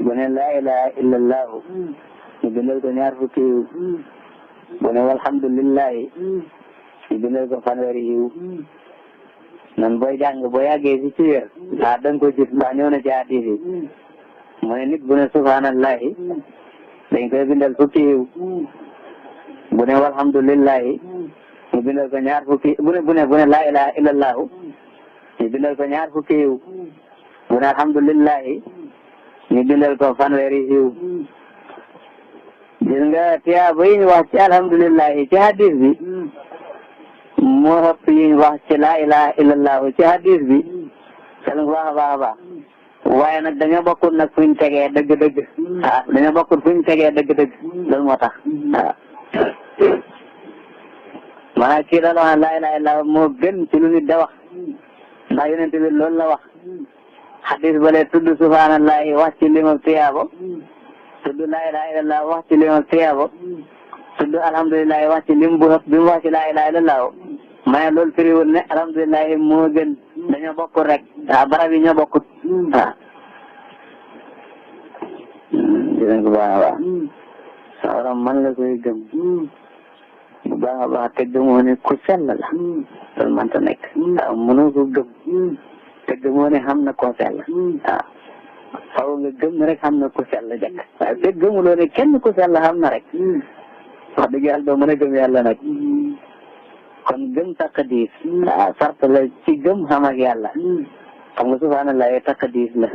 bu ne laa ilaha illallahu ñu bindal ko ñaar fukki yiw bu ne walhamdulillahi ñu bindal ko fanweeri yiw nan booy jàng boo yàggee si ci wér da nga ko gis ndax ñëw na ci hadiis yi mu ne nit bu ne subhanallahi dañ koy bindal fukki yiw bu ne walhamdulillahi ñu bindal ko ñaar fukki bu ne laa ilaha illallahu ñu bindal ko ñaar fukki yiw bu ne alhamdulillahi ñu bindal ko fanweeri yiw gis nga tiyaaba yi ñu wax ci alhamdulillahi ci hadis bi moo ëpp yi ñu wax ci laa ilaha illallahu ci hadis bi sel nga baax a baax a baax waaye nag dañoo bokkul nag fuñ tegee dëgg-dëgg dañoo bokkul fuñ tegee dëgg-dëgg loolu moo tax maanaam kii la wax laa ilaha illallah moo gën ci lu nit da wax ndax yonent bi loolu la wax hadis bale tudd subhanallahi wax ci limam tiyaabo tudd laa ilaha illallah wax ci limam tiyaabo tudd alhamdulillahi wax ci lim bu ëpp bi mu wax ci laa ilaha illallah ma ne loolu firiwul ne alhamdulillahi moo gën dañoo bokkul rek barab yi ñoo bokkut dinañ ko baax a baax sa waram man la koy gëm bu baax a baax te gëmoo ne ku sell la loolu mënta nekk waaw mënoo ko gëm te gëmoo ne xam na koo sell waaw faw nga gëm rek xam na ku sell jëkk waaye te gëmuloo ne kenn ku sell xam na rek wax dëgg yàlla doo mën a gëm yàlla nag kon gëm taqdiis waaw sart la ci gëm xam ak yàlla xam nga subhanallah taqdiis la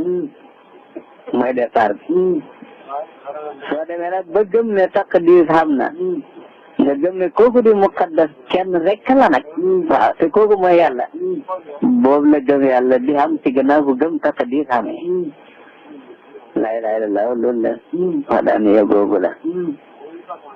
mooy départ bi soo demee nag ba gëm ne taqdiis xam na nga gëm ne kooku di muqaddas kenn rek la nag waaw te kooku mooy yàlla boobu la gëm yàlla di xam ci gannaaw bu gëm taqdiis xamee laa ilaaha illallaah loolu la wax daan ya boobu la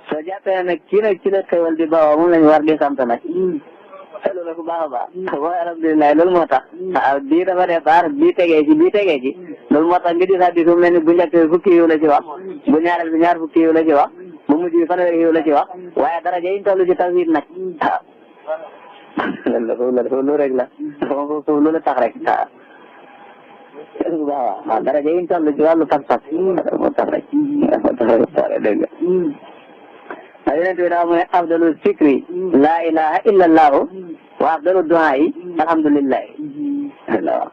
soo jàppee nag kii nag ci la xewal di baaxoo moom lañ war di sant nag loolu la ku baax a baax mooy alhamdulilah loolu moo tax waaw bii dafa départ bii tegee ci loolu moo tax nga gis hadis bu mel ni bu njëkk bi fukki yiw la ci wax bu ñaareel bi ñaar fukki yiw la ci wax bu mujj bi fanweeri yiw la ci wax waaye daraja yi ñu toll ci tawhid nag waaw loolu rek la foofu loolu tax rek waaw daraja yi ñu toll ci wàllu pas-pas moo tax rek dégg nga yonent bi daa mu ne afdalu zikri laa ilaha illa allahu wa afdalu du'aa'i alhamdulillahi waaw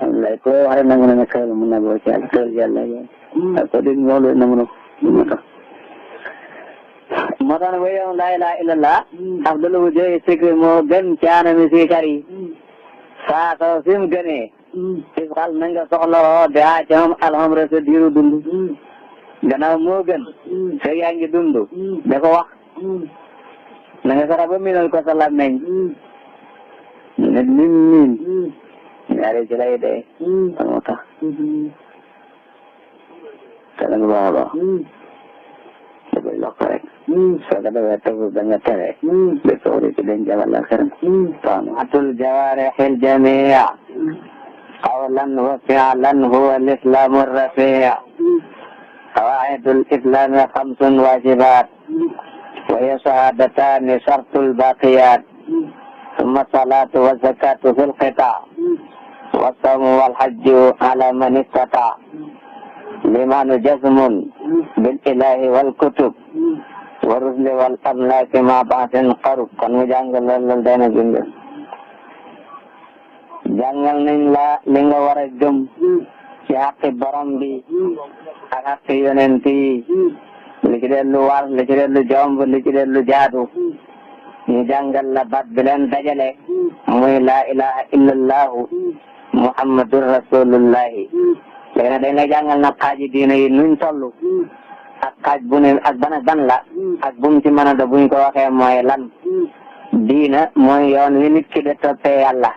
alhamdulilah ko wax rek nangu na ne xewal mun na boo ci yàlla xewal yàlla ko dégg nga loolu nangu na ko moo tax wa yow laa ilaha illa allah afdalu wujuuhi zikri moo gën ci anami zikar yi saa soo fi mu gënee isxal na nga soxla de a ci moom alhamra sa diiru dund gannaaw moo gën fekk yaa ngi dund da ko wax na nga sara ba minal ko sa làmmeñ ne min ñaari ci lay dee moo tax te nag baax a baax da koy yokk rek soo ko defee tegu da nga tere ba soori ci den jabal la xeram atul jawaarihil jamii qawlan wa fi'lan huwa al-islamu ar-rafi' قواعد الإسلام 5 واجبات وهي شهادتان شرط الباقيات ثم الصلاة والزكاة في القطاع والصوم والحج على من استطاع الإيمان جزم بالإله والكتب والرسل والأملاك مع بعث قرب kon mu jàngal loolu dana bind jàngal nañ la li nga war a gëm ci xaqi borom bi ak xaqi yonent yi li ci dee lu war li ci dee lu jomb li ci dee lu jaadu ñu jàngal la baat bi leen dajale muy laa ilaha illallahu muhammadur rasulullahi léegi nag dañ lay jàngal na xaaji diine yi nuñ toll ak xaaj bu ne ak ban la ak bu mu ci mën a do buñ ko waxee mooy lan diina mooy yoon wi nit ki de toppee yàlla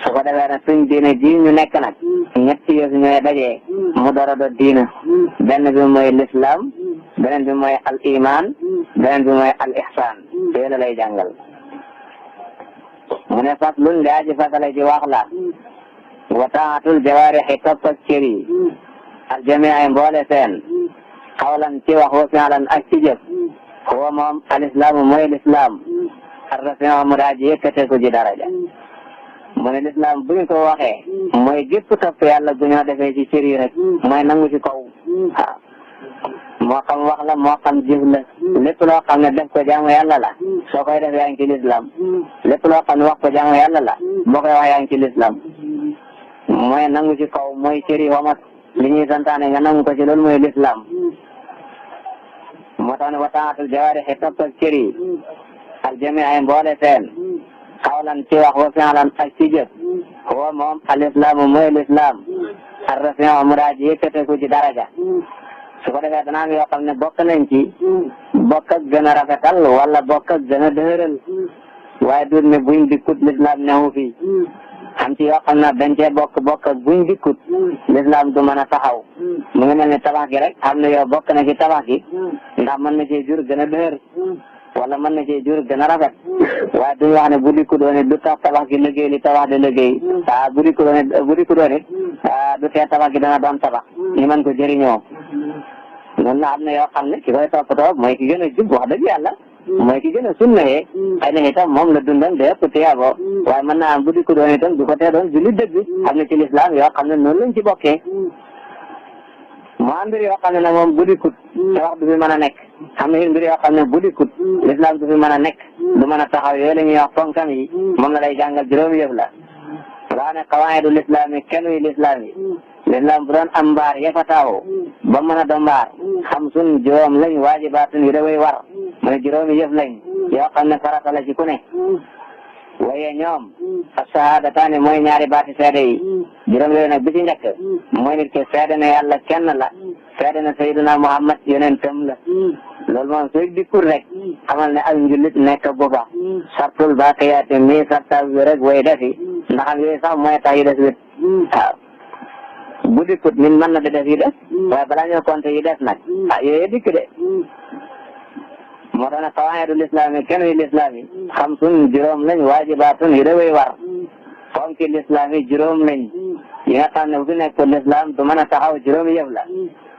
su ko defee nag suñ diine ji ñu nekk nag ñetti yëf ñooy dajee mu dara do diina benn bi mooy l'islam beneen bi mooy al iman beneen bi mooy al ihsan yooyu la lay jàngal mu ne fat lun daa ji fatale ji wax la wa taatul jawaarixi topp ak cër yi al jamii ay mboole seen xawlan ci wax wa fi'lan ak ci jëf huwa moom al islaamu mooy l'islam ar-rafi'u mu daa ji yëkkate ko ji daraja mu ne lislaam bu ñu ko waxee mooy gépp topp yàlla bu ñoo defee ci cër yi rek mooy nangu ci kaw waaw moo xam wax la moo xam jëf la lépp loo xam ne def ko jaamu yàlla la soo koy def yaa ngi ci lislaam lépp loo xam ne wax ko jaamu yàlla la boo koy wax yaa ngi ci lislaam mooy nangu ci kaw mooy cër yi wamat li ñuy santaane nga nangu ko ci loolu mooy lislaam moo tax ne wa taatul jawaarixi topp ak cër yi aljami ay mboole seen xawlan ci wax wa fi'lan ak ci jëf huwa moom al islaamu mooy lislaam ar-rafi'u mu daa ji yëkkateeku ci daraja su ko defee dana am yoo xam ne bokk nañ ci bokk ak gën a rafetal wala bokk ak gën a dëgëral waaye duut ne buñ dikkut lislaam newu fii am ci yoo xam ne dañ cee bokk ak buñ dikkut lislaam du mën a taxaw mu ngi mel ni tabax gi rek xam ne yow bokk na ci tabax gi ndax mën na cee jur gën a dëgër wala mën na cee jur gën a rafet waaye duñu wax ne bu dikku doon du tax tabax gi liggéey li tabax di liggéey bu dikku doon du tee tabax gi dana doon tabax ñu mën ko jëriñoo noonu la am na yoo xam ne ki koy toppatoo mooy ki gën a jub wax dëgg yàlla mooy ki gën a sunnayee xëy na itam moom la dundal de ëpp tiyaabo waaye mën naa am bu dikku doon itam du ko tee doon julli dëgg xam ne ci lislaam yoo xam ne noonu lañ ci bokkee mu am mbir yoo xam ne nag moom bu dikkut tabax du fi mën a nekk xam ne mbir yoo xam ne bu dikkut lislaam du fi mën a nekk du mën a taxaw yooyu la ñuy wax fonkam yi moom la lay jàngal juróomi yëf la laa ne xawaayidu lislaam yi kenn wi lislaam yi lislaam bu doon am mbaar ya fa taxaw ba mën a doon mbaar xam sun juróom lañ waajibaatun yu daway war mu ne juróomi yëf lañ yoo xam ne farata la ci ku ne waaye ñoom as-shahaadataani mooy ñaari baati seede yi juróom yooyu nag bi ci njëkk mooy nit ki seede ne yàlla kenn la seede ne sayyiduna Muhammad yonentam la loolu moom soo dikkul rek xamal ne ak njullit nekk booba sartul baaqiyaati mi sarta wi rek way defi ndax am yooyu sax mooy tax yi des wét waaw bu dikkut nit mën na di def yi des waaye balaa ñoo compter yi des nag yooyu dikk de moo tax nag xawaayidu lislaam yi kenn wi lislaam yi xam sun juróom lañ waajibaatun yi daway war fonki lislaam yi juróom lañ yi nga xam ne bu fi nekkul lislaam du mën a taxaw juróomi yëf la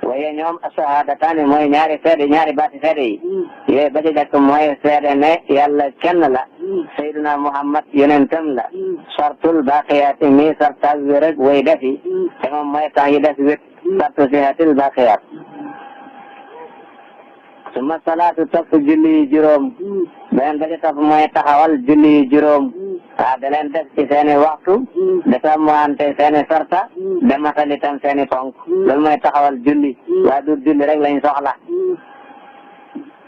waaye ñoom asahaadataani mooy ñaari seede ñaari baati seede yi yooyu ba ci jàkk mooy seede ne yàlla kenn la sayyiduna Muhammad yonentam la sartul baaqiyaati mi sartaal wi rek way defi te moom mooy tax yi des wét sartu sihatil baaqiyaat suma salaatu topp julli juróom beneen ba ci topp mooy taxawal julli juróom da leen def ci seeni waxtu de sàmmante seeni sarta de matal itam seeni ponk loolu mooy taxawal julli waaye du julli rek lañ soxla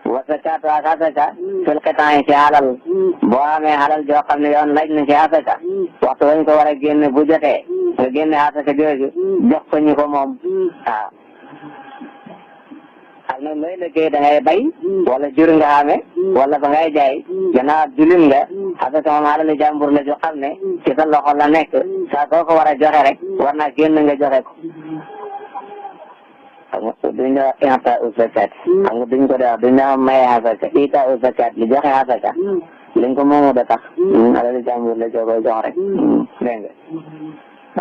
wa zakaatu ak asaka fil qitaa ci alal boo amee alal joo xam ne yoon laaj na ci asaka waxtu wañ ko war a génne bu jotee nga génne asaka jooju jox ko ñu ko moom waaw xam ne looy liggéey da ngay bay wala jur nga xame wala ba ngay jaay gannaaw julim nga asaka moom alali jàmbur la jo xam ne ci sa loxo la nekk saa soo ko war a joxe rek war naa génn nga joxe ko xam nga duñ la ita u zakat xam nga duñ ko def duñ la maye asaka ita u zakat li joxe asaka liñ ko moomu da tax alali jàmbur la jo koy jox rek dégg nga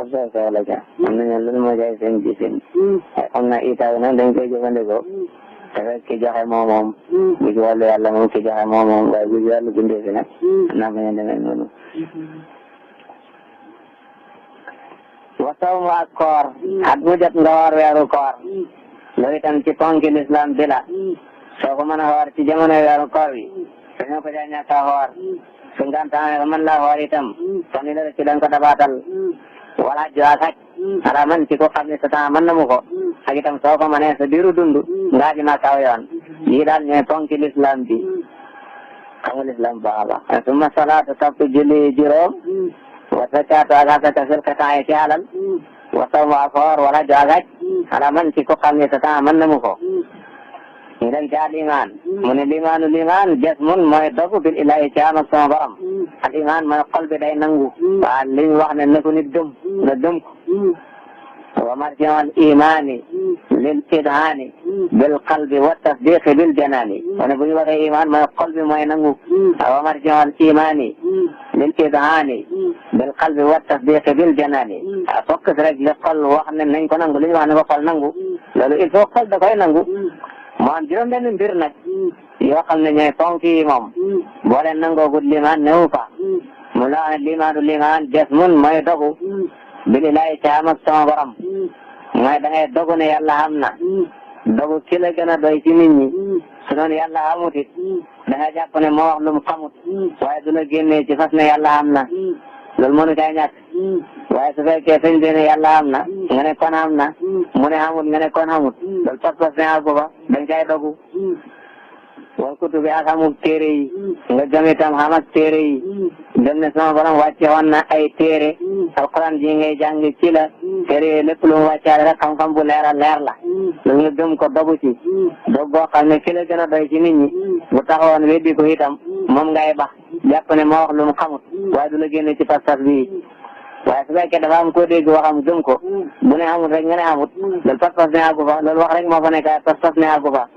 ab soo soxla ca am nañu lu ma jaay seen gisin xam na ita nag dañ koy jëfandikoo te fekk ki joxe moom bu ci wàllu yàlla moom ki joxe moom waaye bu ci wàllu bindee fi nag naa bañ a demee noonu wasaw ak koor at mu jot nga woor weeru koor loolu itam ci ponki l'islam bi la soo ko mën a woor ci jamono weeru koor bi dañoo ko jaay ñàkk a woor su ngantaane ba mën laa woor itam kon ni la ci dañ ko dabaatal wala joxaaj ala man ci ko xam ne sa temps mën na mu ko ak itam soo ko mënee sa diiru dund ngaa ji makaaw yoon lii daal ñooy ponki l'islam bi xam nga l'islam baax a baax summa salaatu topp julli juróom wa zakaatu ak asaka fil qitaa ci alal wa sawmu ak koor wala joxaaj ala man ci ko xam ne sa temps mën na mu ko ñu dem ci al iman mu ne limaan jasmun mooy dogu bil ilahi ci am ak sama borom al iman mooy xol bi day nangu waaw li ñu wax ne na ko nit gëm na gëm ko wa marji'u al imani lil idhani bil qalbi wa tasdiqi bil janani wane bu ñu waxee iman mooy xol bi mooy nangu wa marji'u al imani lil idhani bil qalbi wa tasdiqi bil janani fokk rek li xol wax ne nañ ko nangu li ñu wax ne ko xol nangu loolu il faut xol da koy nangu moo am juróom benn mbir nag yoo xam ne ñooy ponk yi moom boo leen nangoo gud limaan newu fa mu mu la wax ne liimaan jasmun mooy dogu billahi ci am ak sama borom mooy da ngay dogu ne yàlla xam na dogu ki la gën a doy ci nit ñi su doon yàlla xamut it da nga jàpp ne moo wax lu mu xamut waaye du la génnee ci fas ne yàlla xam na loolu mënu caa ñàkk waaye su fekkee sëñ bi ne yàlla xam na nga ne kon xam na mu ne xamut nga ne kon xamut loolu pas-pas ne àggu fa dañ cay dogu wal kutubi ak xamuk téere yi nga gëm itam xam ak téere yi dem ne sama borom wàcce woon na ay téere alquran ji ngay jàng ci la téere yooyu lépp lu mu wàccaale rek xam-xam bu leer la lu nga gëm ko dogu ci dog boo xam ne ki la gën a doy ci nit ñi bu taxawoon weddi ko itam moom ngay bax jàpp ne moo wax lu mu xamut waaye du la génne ci pas-pas bii waaye su fekkee dafa am koo dégg waxam gëm ko bu ne xamut rek nga ne xamut loolu pas-pas ne àggu fa loolu wax rek moo fa nekk pas-pas ne àggu fa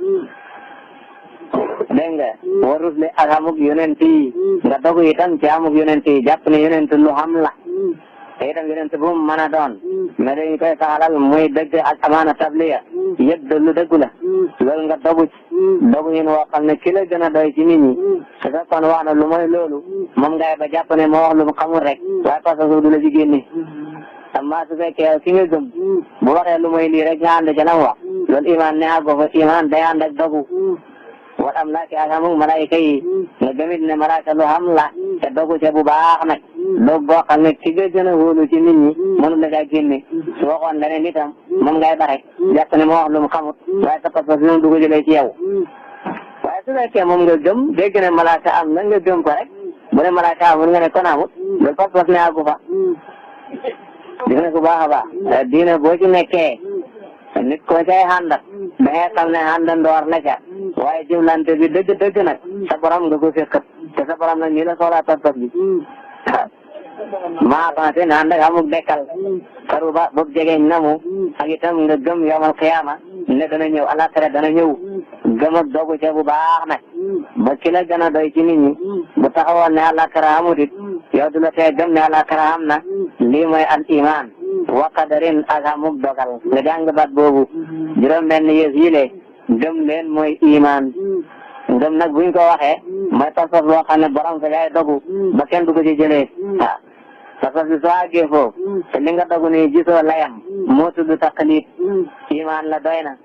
dégg nga wa rusli ak amuk yonent yi nga dogu itam ci amuk yonent yi jàpp ne yonent lu xam la te itam yonent bu mu mën a doon mais dañ koy saxalal muy dëgg ak amaana tabliya yëpp lu dëggu la loolu nga dogu ci dogu ñun woo xam ne ki la gën a doy ci nit ñi su fekkoon wax na lu mooy loolu moom ngay ba jàpp ne moo wax lu mu xamul rek waaye parce que du la ci génne amma su fekkee ki nga gëm bu waxee lu mooy lii rek nga ànd ca la mu wax loolu iman ne àggo fa iman day ànd ak dogu wal amlaaki ak xamuk malaayika yi nga gëmit ne malaaka lu xam la te dogu ca bu baax nag doog boo xam ne ki nga gën a wóolu ci nit ñi mënul la caa génne su waxoon leneen itam moom ngay ba rek jàpp ne moo wax lu mu xamut waaye sa pas-pas moom du ko jëlee ci yow waaye su fekkee moom nga gëm dégg ne malaaka am na nga gëm ko rek bu ne malaaka amul nga ne kon amut loolu pas-pas ne àggu fa dina ko baax a baax diina boo ci nekkee nit ko cay xàndat da ngay xam ne xàndandoor la ca waaye jëflante bi dëgg nag sa borom nga ko fekkat te sa borom nag nii la soxlaa pas-pas bi maa pensé ne ànd ak amuk dekkal karu ba boobu jegeñ na mu ak itam nga gëm yawmal qiyaama ne dana ñëw alaxira dana ñëw gëm ak dogu ca bu baax nag ba ki la gën a doy ci nit ñi bu taxawoon ne alaxira amut it yow du la tee gëm ne alaxira am na lii mooy al iman wa qadarin ak amuk dogal nga jàng baat boobu juróom benn yées yile gëm leen mooy iman ngëm nag buñ ko waxee mooy pas-pas boo xam ne borom sa yaay dogu ba kenn du ko ci jëlee waaw pas-pas bi soo àggee foofu te li nga dogu nii gisoo layam moo tudd taqlid iman la doy na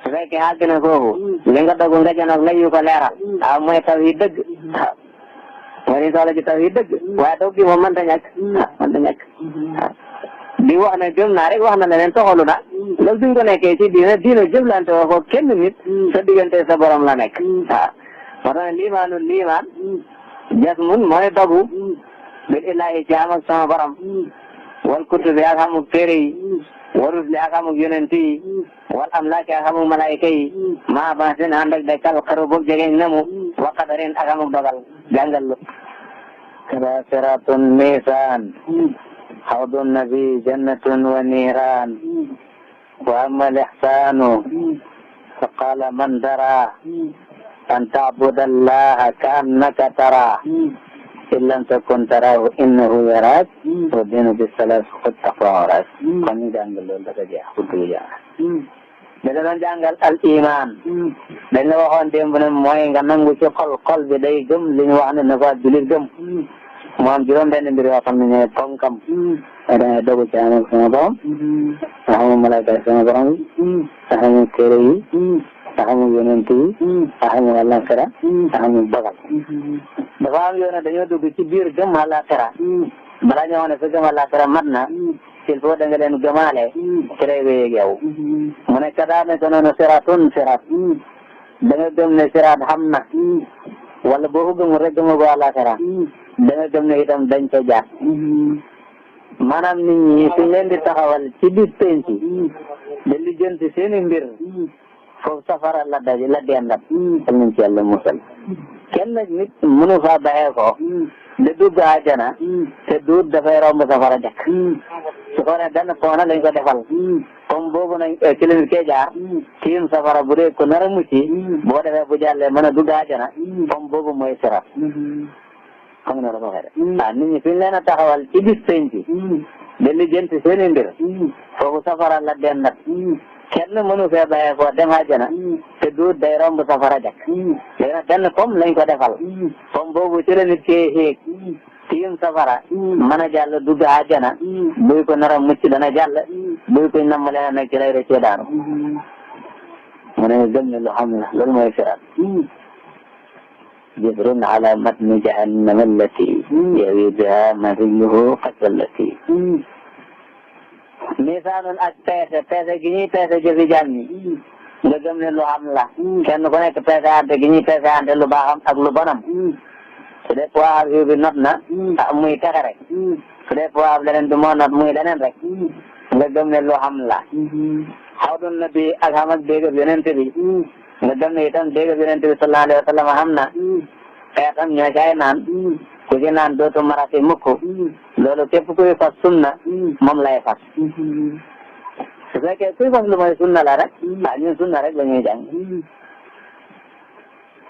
su fekkee àgg na foofu li nga dogu nga jënoog layu ko leeral waaw mooy tawhid dëgg waaw mooy li soxla ci tawhid dëgg waaye dog gi moom mënta ñàkk mënta ñàkk waaw di wax ne gëm naa rek wax na leneen toxalu na loolu duñ ko nekkee ci diina jëflante woo ko kenn nit sa diggante sa borom la nekk waaw moo tax liimaanul liimaan jasmun mooy dogu bil illaahi ci am ak sama borom wal kutubi ak xamuk téere yi wa rusli ak xamuk yonent yi wal amlaaki ak xamuk malaayika yi maa bansin ànd ak dekkal xaru boog jegeñ na mu wa qadarin ak xamuk dogal jàngal lu kada siratun misaan حوض النبي جنة ونيران وأما الإحسان فقال من درى أن تعبد الله كأنك تراه إن لم تكن تراه إنه يراك والدين بالصلاة قد تقوى وراك kon jàngal loolu dafa jeex pour da doon jàngal al iman dañ la waxoon démb ne mooy nga nangu ci xol bi day gëm li ñu wax ne na ko julit gëm mu am juróom benn mbir yoo xam ne ñooy ponkam dangay dogu ci am ak sama borom nga xamul malaaka sama borom yi nga xamul téere yi nga xamul yonent yi nga xamul àllaaxira nga xamul dogal dafa am yoon dañoo dugg ci biir gëm àllaaxira balaa ñoo ne sa gëm àllaaxira mat na il faut da nga leen gëmaale ci lay wéyeeg yow mu ne kadaa ne ko noonu siraatun siraat da nga gëm ne siraat xam na wala boo ko gëmul rek gëmoo ko àllaaxira da nga gëm ne itam dañ ca jaar maanaam nit ñi suñ leen di taxawal ci biir penc da lijjanti seeni mbir foofu safara la daje la dendat al nañ ci yàlla musal kenn nit mënu faa baxee ko da dugg àjjana te duut dafay romb safara jakk su ko ne benn poona lañ ko defal comme boobu nañ ci lañ koy jaar tiim safara bu dee ko nar a mucc boo defee bu jàllee mën a dugg àjjana comme boobu mooy sirat xam nga la ko waxee de nit ñi fi ñu leen a taxawal ci bis penc da lijjanti seeni mbir foofu safara la dendat kenn mënu fee bàyyee ko dem àjjana te duut day romb safara jakk léegi nag benn comme lañ ko defal comme boobu ci la nit kee xéeg tiim safara mën a jàll dugg àjjana buy ko nar a mucc dana jàll buy ko namm leneen nag ci lay rëccee daanu mu ne gëm ne lu xam la loolu mooy siraat jisrun ala matni jahannama allati yawi biha man rijluhu qasallati misaanun ak peese gi ñuy peese jëfi jaam ñi nga gëm ne lu xam la kenn ku nekk peese ante gi ñuy peese ante lu baaxam ak lu bonam su dee poids ak bi not na muy texe rek su dee poids ak leneen bi moo not muy leneen rek nga gëm ne lu xam la xawdun na bi ak xam ak dégg yonent bi nga gëm ne itam dégg yonent bi sallallahu alayhi wa sallam xam na xeetam ñoo caay naan ku ci naan dootu marati mukk loolu képp kuy fas sunna moom lay fas su fekkee kuy fas lu mooy sunna la rek ñun sunna rek la ñuy jàng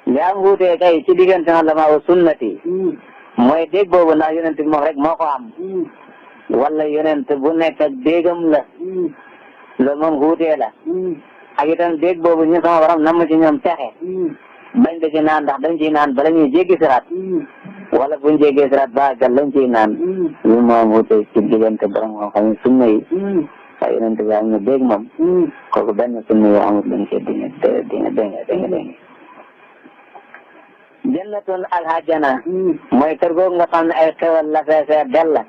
li am wuutee kay ci diggante na lama wa sunnati mooy dégg boobu ndax yonent bi moom rek moo ko am wala yonent bu nekk ak déggam la loolu moom wuutee la ak itam dégg boobu ñu sama borom namm ci ñoom texe bañ da ci naan ndax dañ ciy naan bala ñuy jéggi siraat wala buñ jéggee siraat ba gal lañ ciy naan lu moom wuutee ci diggante borom moo xam ne sunna yi waaye yonent bi am na dégg moom kooku benn sunna yoo amul lañ ci dinga jannatun ak àjjana mooy kër googu nga xam ne ay xewal la feesee del la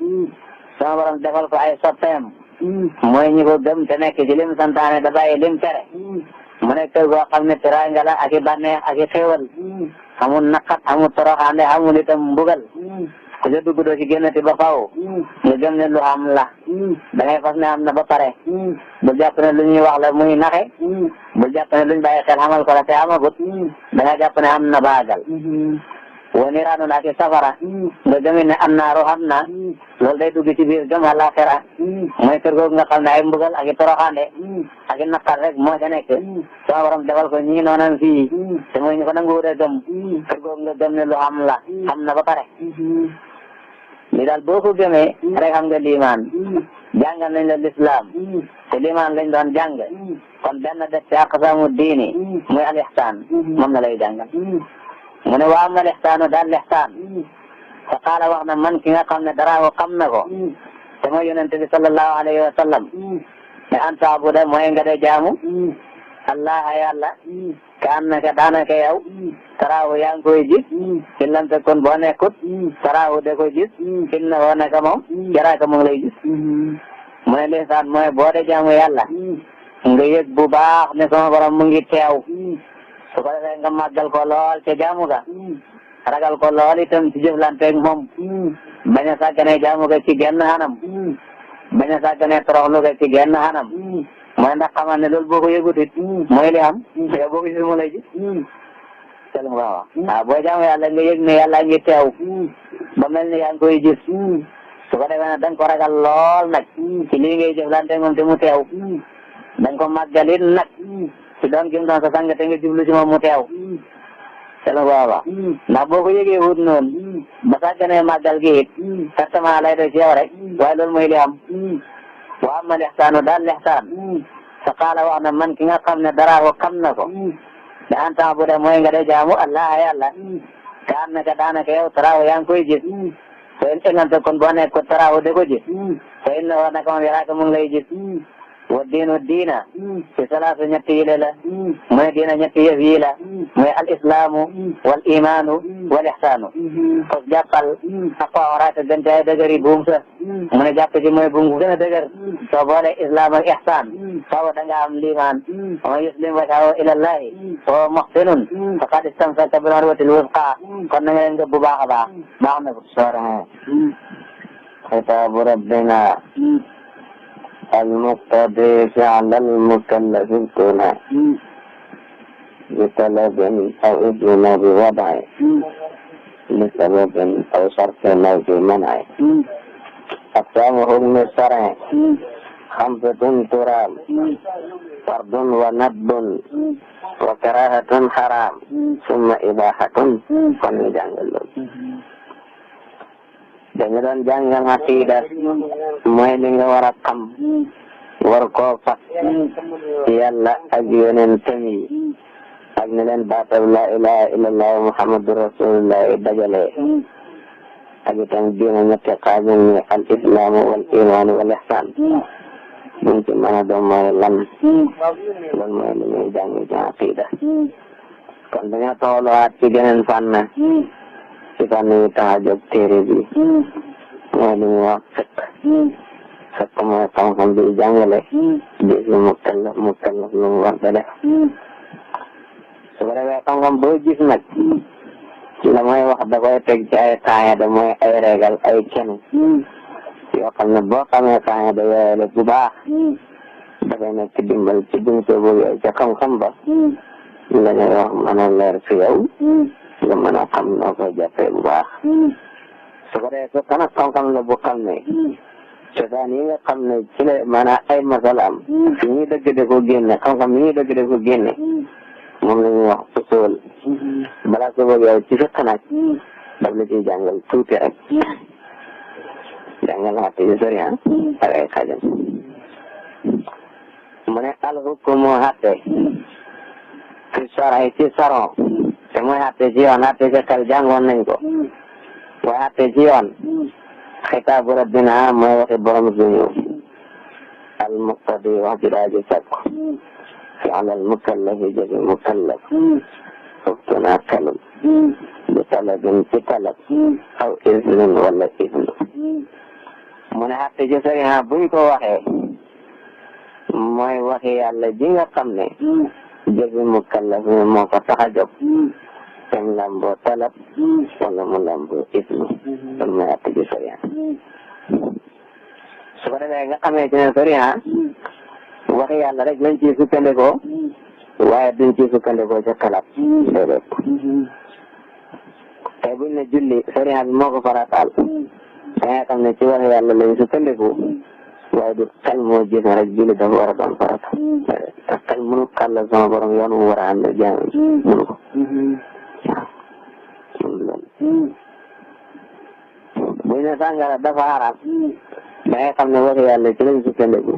sama borom defal ko ay soppeem mooy ñi ko gëm te nekk ci lim santaane da bàyyi lim tere mu nekk kër goo xam ne teraanga la ak i bànneex ak i xewal amul naqat amul toroxaande amul itam mbugal ku ca dugg doo ci génnati ba faaw nga gëm ne lu am la da ngay fas ne am na ba pare bul jàpp ne lu ñuy wax la muy naxe bul jàpp ne luñ bàyyi xel xamal ko la te amagut da nga jàpp ne am na baagal wa niiraanun ak safara nga gëm ne am naaru xam na loolu day dugg ci biir gëm àllaaxira mooy kër googu nga xam ne ay mbugal ak i toroxaande ak i naqar rek moo ca nekk sama borom defal ko ñii noonam fii te mooy ñu ko nanguwut a gëm kër googu nga gëm ne lu am la xam na ba pare li daal boo ko gëmee rek xam nga liimaan jàngal nañ la lislaam te liimaan lañ doon jàng kon benn def ci aqsaamu diini muy al ihsaan moom na lay jàngal mu ne wa amal ihsaanu daal ihsaan fa qaala wax na man ki nga xam ne dara ko xam na ko te mooy yonente bi sallallahu alayhi wa sallam ne an taabuda mooy nga de jaamu allah yàlla ka annaka daanaka yow taraahu yaa ngi koy gis in lam takun boo nekkut taraahu de ko gis innahu naka moom yaraaka mu ngi lay gis mu ne lisaan mooy boo de jaamu yàlla nga yëg bu baax ne sama borom mu ngi teew su ko defee nga màggal ko lool ca jaamu ga ragal ko lool itam ci jëflanteeg moom bañ a sàggane jaamu ga ci genn xanam bañ a sàggane toroxlu ga ci genn xanam mooy ndax xamal ne loolu boo ko yëgut it mooy li am yow boo ko gis mu lay gis sel nga wax waaw boo jaamu yàlla nga yëg ne yàlla ngi teew ba mel ni yaa ngi koy gis su ko defee nag da nga ko ragal lool nag ci lii ngay jëflanteeg moom te mu teew da nga ko màggalit nag ci doon gim doon sa sang te nga jublu ci moom mu teew sel nga wax ndax boo ko yëgee wut noonu ba sàgganee màggal gi it certainement lay doy ci yow rek waaye loolu mooy li am wa amma lihsaanu daal lihsaan fa qaala wax na man ki nga xam ne dara ko xam na ko da an taabuda mooy nga de jaamu allah yàlla ka annaka daanaka yow taraahu yaa ngi koy gis fa in lam kon boo nekk ko taraahu de ko gis fa innahu naka moom yaraaka mu ngi lay gis wa diinu diina ci salaasu ñetti yile la mooy diina ñetti yëf yi la mooy al islaamu wal imaanu wal ihsaanu fos jàppal aqooraka gën caay dëgëri buum sa mu ne jàpp ci mooy buum gu gën a dëgër soo boole islam ak ihsaan faaw da nga am liimaan wa man yuslim wajhahu ila llahi wa huwa muhsinun faqad istamsaka bil urwatil wusqa kon na nga leen bu baax a baax baax na ko sora xitaabu rabbina المقتضي فعل المكلف الكنى بطلب أو إذن بوضع لسبب أو شرط أو بمنع أقسام حكم الشرع خمسة ترام فرض وندب وكراهة حرام ثم إباحة فنجعل dañu doon jàngal aqida mooy li nga war a xam war koo fas ci yàlla ak yonentam yi ak ne leen baatab la ilaha illallah muhammadu rasulullah dajale ak itam diine ñetti xaaj ñu al islam wal iman wal ihsan buñ ci mën a doon mooy lan loolu mooy li ñuy jàng ci aqida kon dañoo toxaluwaat ci geneen fànn ci fànn yi tax a jóg téere bi mooy li ñuy wax fiqh mooy xam-xam bi jàngale gis lu mukallaf lu mu war a def su ko defee xam-xam boo gis nag la mooy wax da koy teg ci ay qaayida mooy ay régal ay kenn yoo xam ne boo xamee qaayida yooyu la bu baax dafay nekk ci dimbal ci bunte boobu yow ca xam-xam ba la ñuy wax mën a leer fi yow nga mën a xam noo koy jàppee bu baax su ko defee su kana xam-xam la bu xam ne cosaan yi nga xam ne ci la maanaam ay masalaam yi ñuy dëgg de ko génne xam-xam yi ñuy dëgg de ko génne moom la ñuy wax usul balaa ko bëgg yow ci fiq nag daf la ciy jàngal tuuti rek jàngal xatte yu sori ak ay xajam mu ne al hukmu xatte fi shar'i ci saron te mooy xatte ci yoon xatte ci xel jàngoon nañ ko waaye xatte ci yoon xitaabu rabbina mooy waxi borom suñu al muqtadi wax ji daa ji sakku fi'l al mukallafi jëfi mukallaf foftuna kalum bi talabin ci talab aw isnin wala isnu mu ne xatte ci sariya buñ ko waxee mooy waxi yàlla ji nga xam ne jëfi mukallaf mi moo ko tax a jóg tem lamboo talab wala mu lamboo isnu loolu mooy xatte ci sariya su ko defee nga xamee ci ne sariya waxi yàlla rek lañ ciy sukkandikoo waaye duñ ciy sukkandikoo ca xalaat déedéet tey buñ ne julli sariya bi moo ko farataal da nga xam ne ci waxi yàlla lañ sukkandiku waaye du xel moo gis ne rek julli dafa war a doon farata te xel mënu xàllal sama borom yoon mu war a ànd jaam mënu ko buñ ne sàngara dafa haram da nga xam ne waxi yàlla ci lañ sukkandiku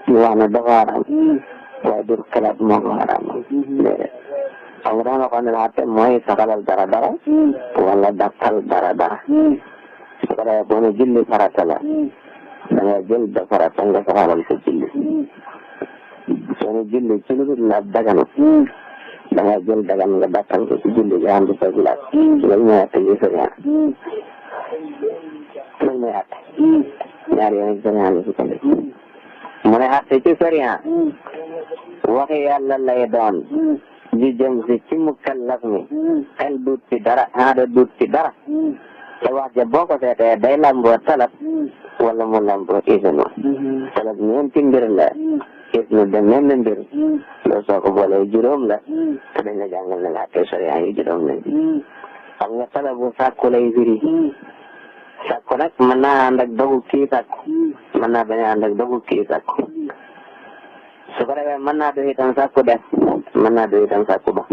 ñu wax ne dafa haram waaye du xalaat moo ko haramal déedéet xam nga dama ko ne xatte mooy saxalal dara wala dàqal dara su ko defee boo ne julli farata la da nga jël da farata nga saxalal ko julli soo ne julli ci lu dul laab daganut da nga jël dagan nga dàqal ko ci julli nga xam di sa laab loolu mooy atte yi sariya loolu mooy atte ñaar yoon sariya la sukkandiku mu ne atte ci sariya waxi yàlla lay doon ji jëm si ci mukallaf mi xel duut ci dara aada duut ci dara te wax ja boo ko seetee day lamboo talab wala mu lamboo isnu talab ñeenti mbir la isnu de menn mbir loolu soo ko boolee juróom la te dañ la jàngal ne la te sariya yi juróom lañ xam nga talabu sàkku lay firi sàkku nag mën naa ànd ak dogu kii sàkku mën naa bañ a ànd ak dogu kii sàkku su ko defee mën naa doon itam sàkku def mën naa doon itam sàkku ba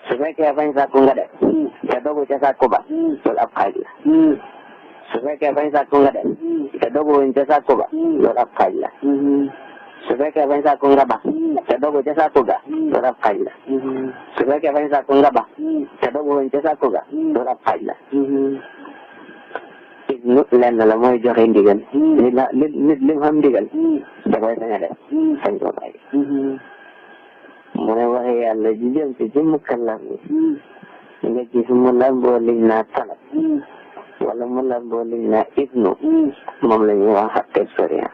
su fekkee bañ sàkku nga def te dogu ca sàkku ba loolu ab xaaj la su fekkee bañ sàkku nga def te dogu wuñ ca sàkku ba loolu ab xaaj la su fekkee bañ sàkku nga ba te dogu ca sàkku ga loolu ab xaaj la su fekkee bañ sàkku nga ba te dogu wuñ ca sàkku ga loolu ab xaaj la nu lenn la mooy joxe ndigal nit li mu xam ndigal da koy sañ a def sañ ko bàyyi mu ne waxe yàlla ji jëm ci mukallaf mi nga gis mu lamboo liñ naa talab wala mu lamboo liñ naa isnu moom la ñuy wax xatte sariya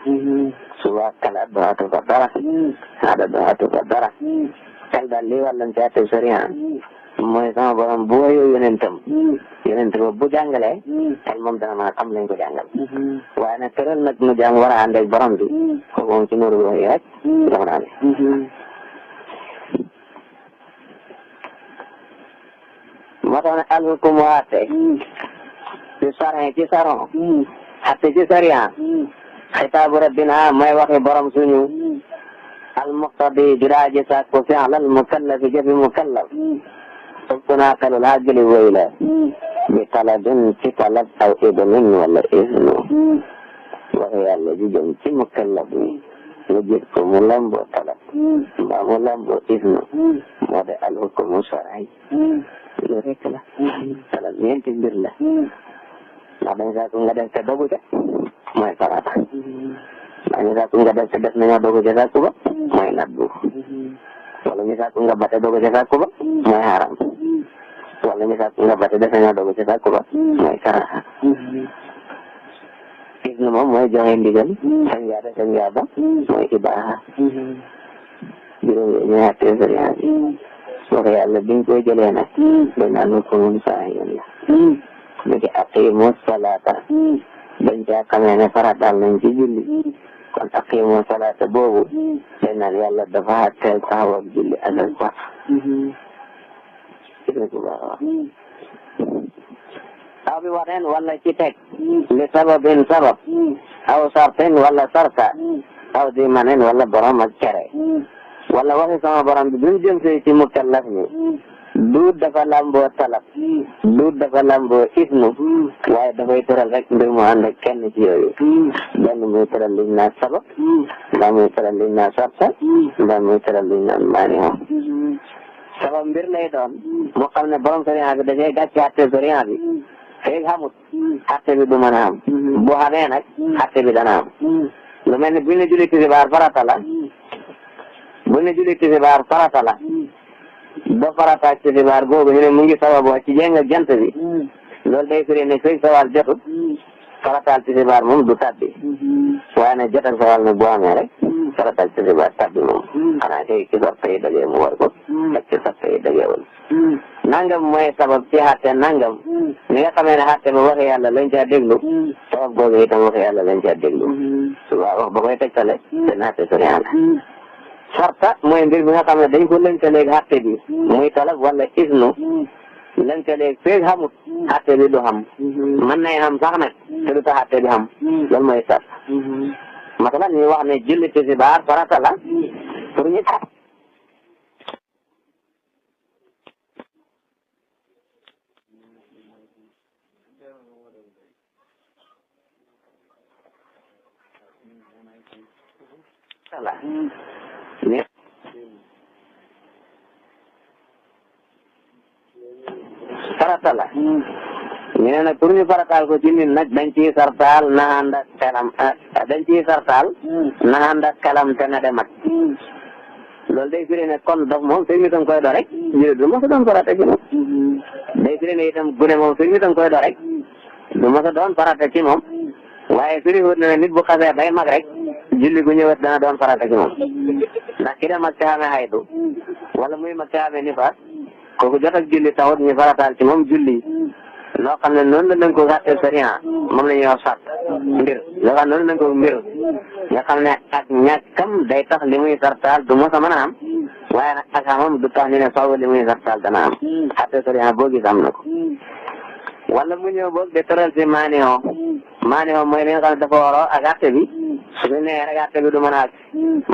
suba kala doxatu fa dara aada doxatu fa dara xel daal lii wàllam ci xatte sariya mooy sama borom bu woyoo yonentam yonent ba bu jàngalee xel moom dana mën a xam lañ ko jàngal waaye nag tëral nag nu jàng war a ànd ak borom bi kooku moom ci nooru wax yi rek dafa daal moo tax ne alhukumu àtte ci sarin ci saron àtte ci sariya xitaabu rabbina mooy waxi borom suñu almuqtadi diraaji sàkku fi'lal mukallafi jëfi mukallaf naa xelul àggali wéy la bi talabin ci talab aw idnin wala isnu waxi yàlla ji jëm ci mukallaf mi nga gis ko mu lamboo talab mbaa mu lamboo isnu moo de alhukumu shar'i lu rek la talab ñeenti mbir la ndax dañu saa nga def te dogu ca mooy farata dañu saa nga def te def nañoo dogu ca sàkku ba mooy nadbu wala ñu saa nga bate dogu ca sàkku ba mooy haram wala ñu saa nga bate def nañoo dogu ca sàkku ba mooy karaha isnu moom mooy joxe ndigal sañ yaa ba mooy ibaaha juróom yooyu ñooy àttee sariya bi wax yàlla biñ koy jëlee nag dañ naan ma ko moom saa yoon la ñu ci aqiimu salaata dañ caa xamee ne farataal nañ ci julli kon aqiimu salaata boobu dañ naan yàlla dafa àtteel taxaw ak julli ak ak wax aw bi waxeen wala ci teg li sababin sabab aw sartin wala sarta aw di manen wala borom ak cere wala waxi sama borom bi mu jëm see ci mukallaf ni duut dafa lamboo talab duut dafa lamboo ismu waaye dafay tëral rek mbir mu ànd ak kenn ci yooyu benn muy tëral liñ naan sabab mbaa muy tëral liñ naan sarta mbaa muy tëral liñ naan maaniho sabab mbir lay doon mu xam ne borom sariya bi dafay gàcce àtte sariya bi feeg xamut àtte bi du mën a am bu xamee nag àtte bi dana am lu mel ni buñ ne julli tisbaar farata la buñ ne julli tisbaar farata la ba farata tisbaar googu ñu ne mu ngi sababoo ci jéng ak jant bi loolu day firi ne feeg sawal jotut farataal tisbaar moom du tabbi waaye nag jot ak sawal nag bu amee rek farataal tisbaar tabbi moom xanaa kay ci sarta yi dagee mu war ko ak ci sarta yi dageewul nangam mooy sabab ci xatte nangam ni nga xamee ne xatte ba waxi yàlla lañ caa déglu sabab googu itam waxi yàlla lañ caa déglu suba wax ba koy tegtale seen xatte soriya la sarta mooy mbir bi nga xam ne dañ ko lënkaleeg xatte bi muy talab wala isnu lënkaleeg feeg xamut xatte bi du xam mën nay xam sax nag te du tax xatte bi xam loolu mooy sarta masalan ñu wax ne julli tisbaar farata la pour ñu farata la ñu ne nag pour ñu farataal ko ci nit nag dañ ciy sartaal na ànd ak xelam dañ ciy sartaal na ànd ak xelam te na demat loolu day firi ne kon dof moom fekk nit a koy do rek julli du mos a doon farata ci moom day firi ne itam gune moom fekk nit a koy do rek du mos a doon farata ci moom waaye firi wut na ne nit bu xasee bay mag rek julli gu ñëwet dana doon farata ci moom ndax ki dem ak te xamee xaydu wala muy mag te xamee nifaas kooku jot ak julli taxut ñu farataal ci moom julli loo xam ne noonu la ko xatte sariya moom la ñuy wax sart mbir loo xam ne noonu lañ ko mbir nga xam ne ak ñàkkam day tax li muy sartaal du mos a mën a am waaye nag ak xamam du tax ñu ne faaw li muy sartaal dana am xatte sariya boo gis am na ko wala mu ñëw boog de tëral si maaniho mooy li nga xam ne dafa waroo ak àtte bi su ñu nee rek àtte bi du mën a àgg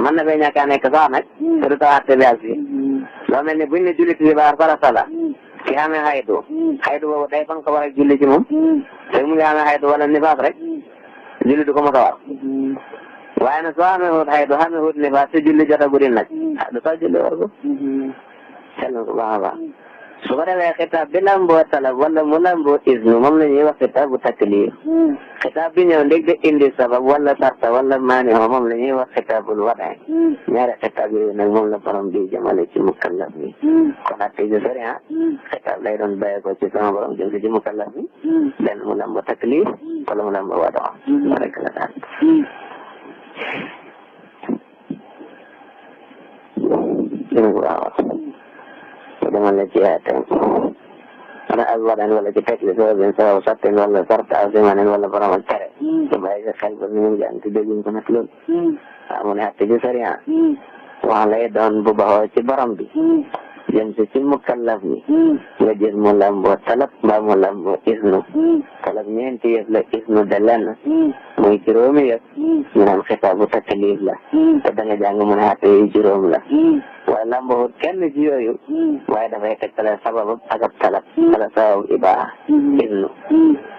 mën na fee ñàkk a nekk sax nag te du tax àtte bi àgg si loo mel ni buñ ne julli tisbaar farata la ki xamee xaydu boobu day fan ko war a julli ci moom te mu ngi xamee xaydu wala nifaas rek julli du ko mos a war waaye nag soo xamee xut xaydu xamee xut nifaas te julli jotagul nag du tax julli war ko xel na ko baax a baax su ko defee xitaab bi lamboo talab wala mu lamboo isnu moom la ñuy wax xitaabu taklif xitaab bi ñëw ndég de indi sabab wala sarta wala maaniho moom la ñuy wax xitaabul wadaay ñaari xitaab yooyu nag moom la borom di jëmale ci mukallaf bi kon ak tey sori xitaab lay doon bàyyi ko ci sama borom jëm ci mukallaf bi benn mu lamboo taklif wala mu lamboo wadaa rek la daal demal la ci atem ana ak wadan wala ci teg li sababin sabab sartin wala sarta aw simanin wala borom ak tere te bàyyi sa xel ba ni mu jàng te dégguñ ko nag loolu mu ne atte ci sariya wax lay doon bu baxoo ci borom bi jëm si ci mukallaf bi nga gis mu lamboo talab mbaa mu lamboo isnu talab ñeenti yëf la isnu de lenn muy juróomi yëf ñu naan xitaabu taklif la te da nga jàng mu ne atte yi juróom la waaye lamboo kenn ci yooyu waaye dafay tegtale sabab ak ab talab wala sabab ibaa isnu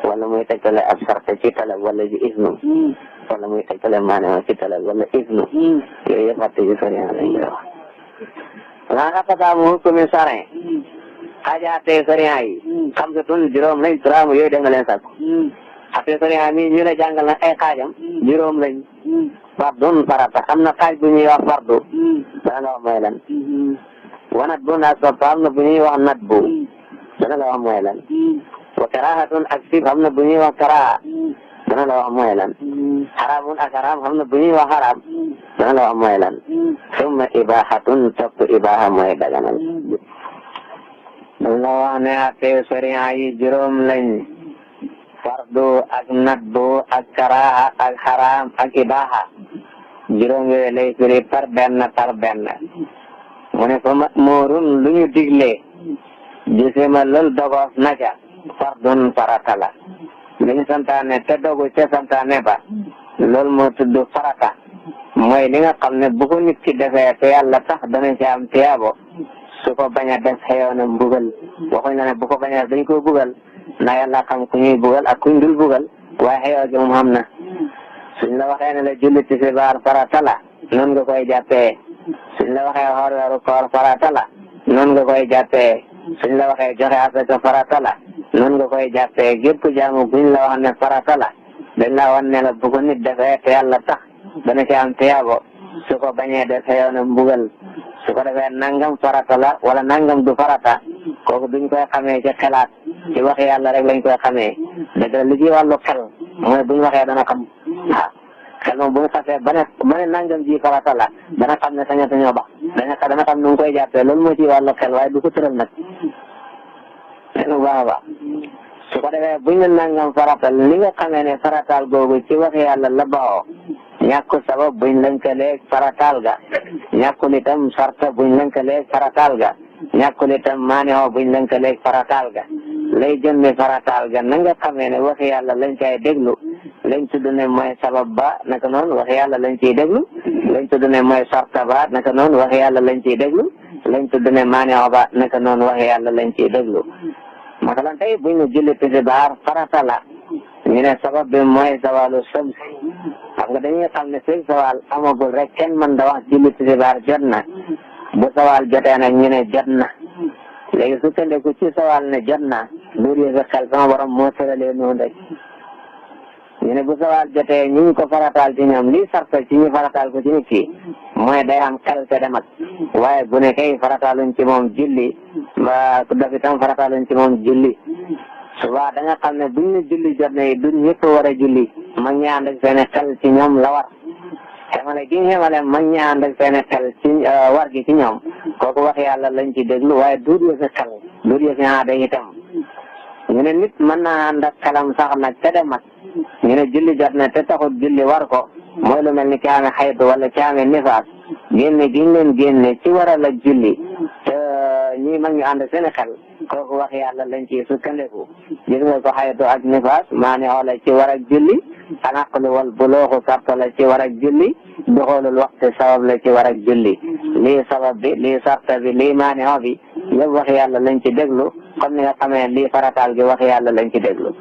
wala muy tegtale ab sarta ci talab wala ci isnu wala muy tegtale maanaam ci talab wala isnu yooyu yëpp atte ci sariya lañ koy wax laa nga xasaamu hukmi sarin xaajaatee sariya yi xam sa tun juróom lañ turaamu yooyu def nga leen sàkku ate sariya mi ñu la jàngal nag ay xaajam juróom lañ. fardun farata am na xaaj bu ñuy wax fardu dana la wax mooy lan. wanat bu naas ba am na bu ñuy wax nat bu dana la wax mooy lan. wa karahatun ak sib am na bu ñuy wax karaha dana la wax mooy lan. xaraamun ak xaraam am na bu ñuy wax xaraam dana la wax mooy lan. summa ibahatun topp ibaha mooy daganal. dana la wax ne ate sariya yi juróom lañ. fardu ak nadbu ak karaha ak xaraam ak ibaha juróom yooyu lay firi par benn mu ne fa ma'murun lu ñu digle gisima lool dogof naca fardun farata la lu ñu santaane te dogu ca santaane ba loolu moo tudd farata mooy li nga xam ne bu ko nit ki defee te yàlla tax dana ci am tiyaabo su ko bañ a def xëyoona mbugal waxuñ la ne bu ko bañ a def dañ ko bugal na yàlla xam ku ñuy bugal ak kuñ dul bugal waaye xëyoo gi moom xam na suñ la waxee ne la julli tisbaar farata la noonu nga koy jàppee suñ la waxee xoor weeru koor farata la noonu nga koy jàppee suñ la waxee joxe asaka farata la noonu nga koy jàppee gépp jaamu buñ la wax ne farata la dañ la wan ne la bu ko nit defee te yàlla tax dana ci am tiyaabo su ko bañee def xëyoona mbugal su ko defee nangam farata la wala nangam du farata kooku duñ koy xamee ci xelaat ci wax yàlla rek lañ koy xamee dëgg la li ci wàllu xel mooy buñ waxee dana xam waaw xel moom bu ñu xasee ba ne nangam ji farata la dana xam ne sañatuñoo ba dana xam nu ngi koy jàppee loolu moo ci wàllu xel waaye du ko tëral nag bu baax a baax su ko defee buñ ne nangam faratal li nga xamee ne farataal googu ci wax yàlla la baxoo ñàkku sabab buñ lënkaleeg farataal ga ñàkkul itam sarta buñ lënkaleeg farataal ga ñàkkul itam maanixoo buñ lënkaleeg farataal ga lay jëmmi farataal ga na nga xamee ne wax yàlla lañ cay déglu lañ tudd ne mooy sabab ba naka noonu wax yàlla lañ ciy déglu lañ tudd ne mooy sarta ba naka noonu wax yàlla lañ ciy déglu lañ tudd ne maanixoo ba naka noonu wax yàlla lañ ciy déglu masalan tey buñ ne julli tisbaar farata la ñu ne sabab bi mooy zawalu shams xam nga dañuy xam ne fekk zawal amagul rek kenn mën da wax julli tisbaar jot na bu zawal jotee nag ñu ne jot na léegi su tëndeku ci zawal ne jot na luur yi sa xel sama borom moo tëralee noonu rek ñu ne bu zawal jotee ñu ngi ko farataal ci ñoom lii sarta ci ñu farataal ko ci nit ki mooy day am xel te dem ak waaye bu ne kay farataaluñ ci moom julli ba ku def itam farataaluñ ci moom julli suba da nga xam ne buñ ne julli jot na du ñëpp war a julli mag ñi ànd ak seen xel ci ñoom la war xamale gi nga xamale mag ñi ànd ak seen xel ci war gi ci ñoom kooku wax yàlla lañ ci déglu waaye duut ya sa xel duut ya sa aada itam ñu ne nit mën naa ànd ak xelam sax nag te dem ak ñu ne julli jot na te taxut julli war ko mooy lu mel ni ki amee xaytu wala ki amee nifaas génne gi ñu leen génne ci waral ak julli te ñi mag ñu ànd seen xel kooku wax yàlla lañ ci sukkandiku gis nga ko xaytu ak nifaas maa ne xoola ci war ak julli alaqlu wal bulooxu sarta la ci war ak julli duxoolul waxtu sabab la ci war ak julli lii sabab bi lii sarta bi lii maa ne xoo bi yëpp wax yàlla lañ ci déglu comme ni nga xamee lii farataal gi wax yàlla lañ ci déglu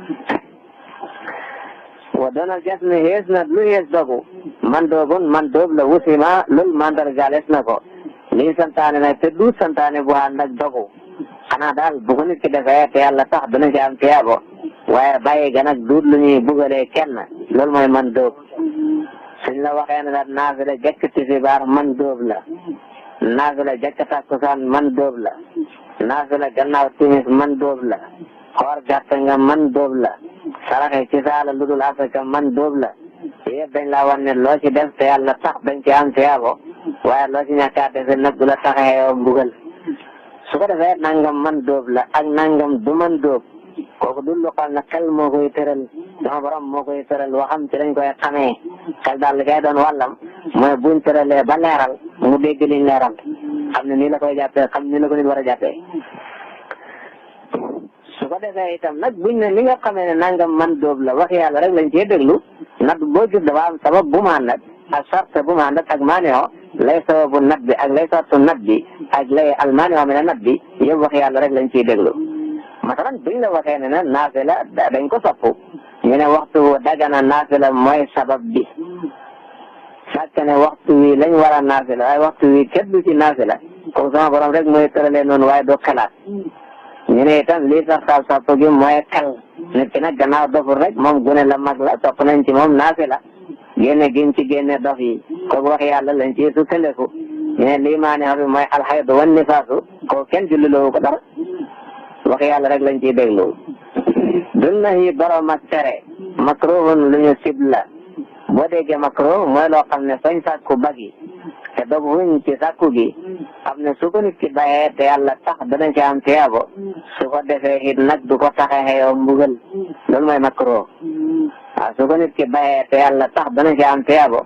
wa doonal ges ne xees na lu xees dogu man doob la wusima loolu mandargaales na ko lii santaane nag te du santaane bu ànd ak dogu xanaa daal bu ko nit ki defee te yàlla tax dana ci am tiyaabo waaye bàyyi ga nag duut lu ñuy bugalee kenn loolu mooy man doob suñ la waxee ne daal naafila jëkk tisbaar man doob la naafila jëkk takkusaan man doob la naafila gannaaw timis man doob la xoor gàtt nga man doob la saraxe ci saala lu dul asaka man doob la yëpp dañ la wan ne loo ci def te yàlla tax dañ ci am tiyaabo waaye loo ci ñàkkaa defe nag du la taxee yow mbugal su ko defee nangam man doob la ak nangam du man doob kooku dul lu xam ne xel moo koy tëral sama borom moo koy tëral waxam ci lañ koy xamee xel daal li kay doon wàllam mooy buñ tëralee ba leeral mu dégg liñ leeral xam ne nii la koy jàppee xam ni la ko nit war a jàppee su ko defee itam nag buñ ne li nga xamee ne nangam man doob la wax yàlla rek lañ cee déglu nag boo gis dafa am sabab bu ma àndat ak sart bu ma àndat ak maanio lay sababu nat bi ak lay sartu nat bi ak lay almaanio mi ne nat bi yëpp wax yàlla rek lañ ciy déglu masalan buñ la waxee ne na naafila dañ ko sopp ñu ne waxtu dagana naafila mooy sabab bi fekk ne waxtu wi lañ war a naafila waaye waxtu wi kenn du ci naafila comme sama borom rek mooy tëralee noonu waaye doo xalaat ñu ne itam lii sax saab gi mooy xel nit ki nag gannaaw doful rek moom gune la mag la topp nañ ci moom naafi la génne giñ ci génne dof yi kooku wax yàlla lañ ci sukkandiku ñu ne lii maa ne xam mooy alxaydu wan nifaasu kooku kenn julliloowu ko dara wax yàlla rek lañ ciy déglu dul na yi borom ak tere makruhun lu ñu sib la boo déggee makruh mooy loo xam ne fañ sàkku bagi te dog wuñ ci sàkku gi xam ne su ko nit ki bàyyee te yàlla tax dana ci am tiyaabo su ko defee it nag du ko taxee xeeyoo mbugal loolu mooy makruh waaw su ko nit ki bàyyee te yàlla tax dana ci am tiyaabo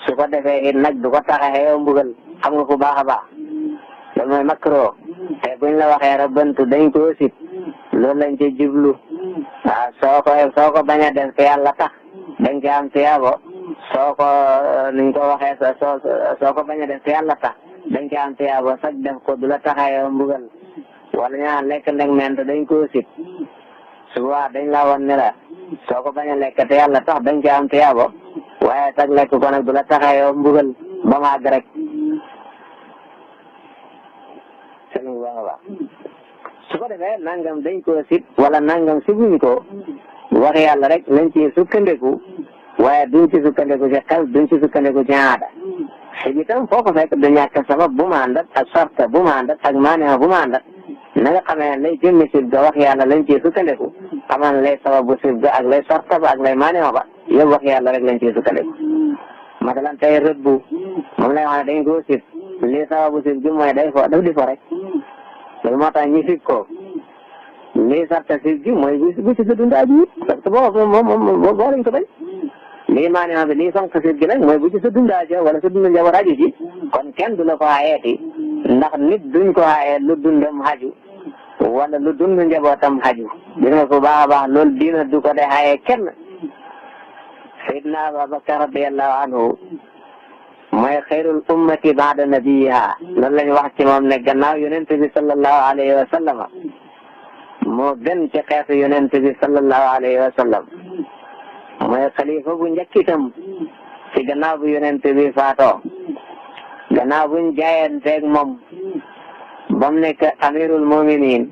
su ko defee it nag du ko taxee xeeyoo mbugal xam nga ku baax a baax loolu mooy makruh te buñ la waxee rabbantu dañ ko sib loolu lañ ci jublu waaw soo ko bañ a def te yàlla tax dañ ci am tiyaabo soo ko niñ ko waxee soo ko bañ a def te yàlla tax dañ ci am tiyaabo sax def ko du la taxayoo mbugal wala ñaan lekk ndeg ment dañ ko sib suba dañ la woon ne la soo ko bañ a lekk te yàlla tax dañ ci am tiyaabo waaye sax lekk ko nag du la taxayoo mbugal ba mu àgg rek seen bu baax a baax su ko defee nangam dañ ko sib wala nangam sibuñ ko wax yàlla rek lañ ci sukkandiku waaye duñ ci sukkandiku ci xel duñ ci sukkandiku ci aada xëy itam foo ko fekk du ñàkk sabab bu ma àndat ak sarta bu ma àndat ak maaniha bu ma àndat na nga xamee lay jëmmi sib ga wax yàlla lañ ciy sukkandiku xamal lay sababu sib ga ak lay sarta ba ak lay maaniha ba yëpp wax yàlla rek lañ ciy sukkandiku masalan tey rëbbu moom lay wax ne dañ koo sib lii sababu sib gi mooy day fo daf di fo rek loolu moo tax ñi sib ko lii sarta sib gi mooy bu ci sa dund aji parce que boo lañ ko bañ lii maanaam bi lii sonk sib gi nag mooy bu ci sa dund aji wala sa dund njaboot aju ci kon kenn du la ko aayeeti ndax nit duñ ko aayee lu dundam haju wala lu dund njabootam haju gis nga ko baax a baax loolu diina du ko de aayee kenn Seydina Abubakar radiyallahu anhu mooy xayrul ummati baada nabiyiha loolu lañ wax ci moom ne gannaaw yonent bi sallallahu alayhi wa sallam moo gën ci xeetu yonent bi sallallahu alayhi wa sallam mooy xalifa bu njëkk itam ci gannaaw bu yonent bi faatoo gannaaw buñ jaayanteeg moom ba mu nekk amirul muminin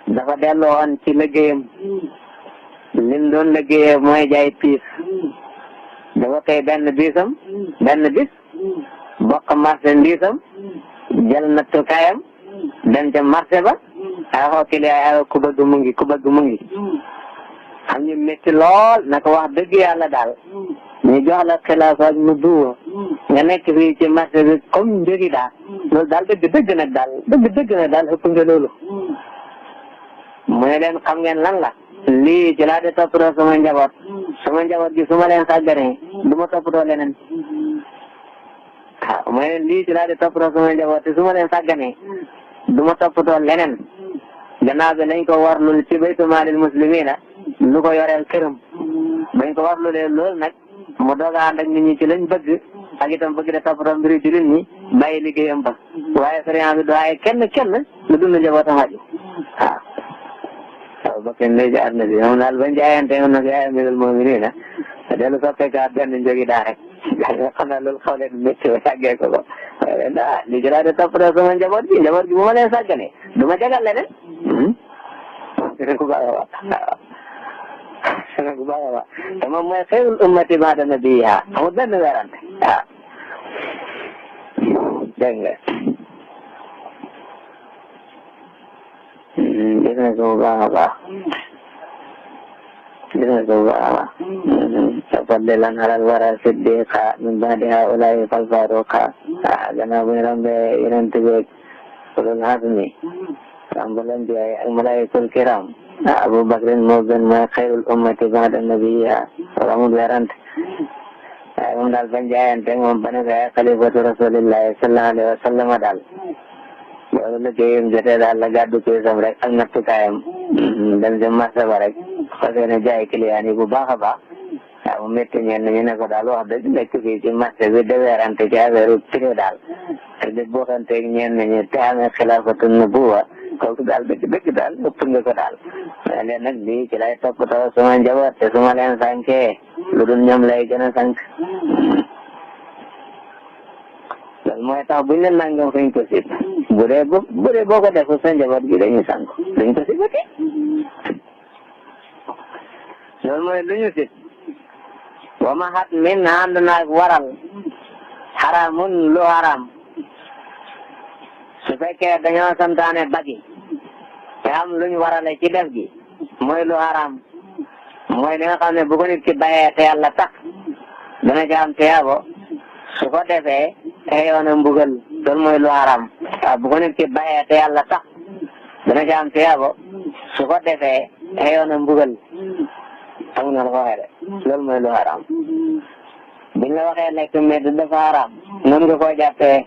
dafa delloo woon ci liggéeyam lim doon liggéeyee mooy jaay piis dafa koy benn bis bokk marché ndiisam jël nattukaayam dem ca marché ba ay xoo kiliyaay ay ku bëgg mu ngi xam ñu métti lool naka wax dëgg yàlla daal ñu jox la xilaafa ak nubuwa nga nekk fii ci marché bi comme njëgi daal loolu daal dëgg nag daal ëpp nga loolu mu ne leen xam ngeen lan la lii ci laa de toppatoo sama njaboot gi su ma leen sàgganee du ma toppatoo leneen waaw mu ne leen lii ci laa de toppatoo sama njaboot te su ma leen sàgganee du ma toppatoo leneen gannaaw bi nañ ko warlul ci baytu maalil muslimina lu ko yoreel këram bañ ko warlulee loolu nag mu doog a ànd ak nit ñi ci lañ bëgg ak itam bëgg de toppatoo mbiri jullit ñi bàyyi liggéeyam ba waaye sëriñ bi doaye kenn lu dund njabootam aju waaw ba kenn léegi àdduna bi moom daal bañ jaayante moom nag yaay amirul mu'minin dellu soppeekaat benn njógi daa rek xam naa loolu xaw leen métti ba sàggee ko li ci laa de toppatoo sama njaboot gi bu ma leen sàggane du ma jagal leneen dina ko baax a wax dina ko baax a wax te moom mooy xayrul ummati ba'da nabiyyiha amul benn werante waaw dégg nga gis nga ko baax a baax tafaddalan alal wara siddiqa min ba'di haa'ulaa'i fal faaruqa gannaaw bu ñu rombee yonent bi ulul azmi rambulan bi ak malaa'ikatul kiram Abu Bakrin moo gën mooy xayrul ummati ba'da nabiyyiha wala amul werante waaye moom daal bañ jaayante moom ba ne ay xalifatu rasulillahi sallallahu alayhi wa sallam daal loolu liggéeyam jotee daal la gàddu piisam rek ak nattukaayam dem ca marché ba rek xasee ne jaay client yi bu baax a baax waaw mu métti ñenn ñu ne ko daal wax dëgg nekk fii ci marché bi de weerante ci affaire prix daal te di buuxanteeg ñenn ñi te amee xilaafatu nubuwa kooku daal dëgg daal ëpp nga ko daal mais leen nag lii ci lay toppatoo suma njaboot te suma leen sànkee lu dul ñoom lay gën a sànk loolu mooy tax buñ leen nangam fañ ko sib bu dee boo ko defee sa njaboot gi dañuy sànk dañ ko sibati loolu mooy lu ñu sit wa ma xat min ànd naag waral xaraamun lu xaraam su fekkee dañoo santaane bagi te am luñ warale ci def gi mooy lu xaraam mooy li nga xam ne bu ko nit ki bayee te yàlla tax dana ci am tiyaabo su ko defee xëyoo na mbugal loolu mooy lu xaraam waaw bu ko nit ki bayee te yàlla tax dana ci am tiyaabo su ko defee xëyoo na mbugal xam nga lu ko waxee de loolu mooy lu xaraam buñ la waxee lekk medd dafa xaraam noonu nga koy jàppee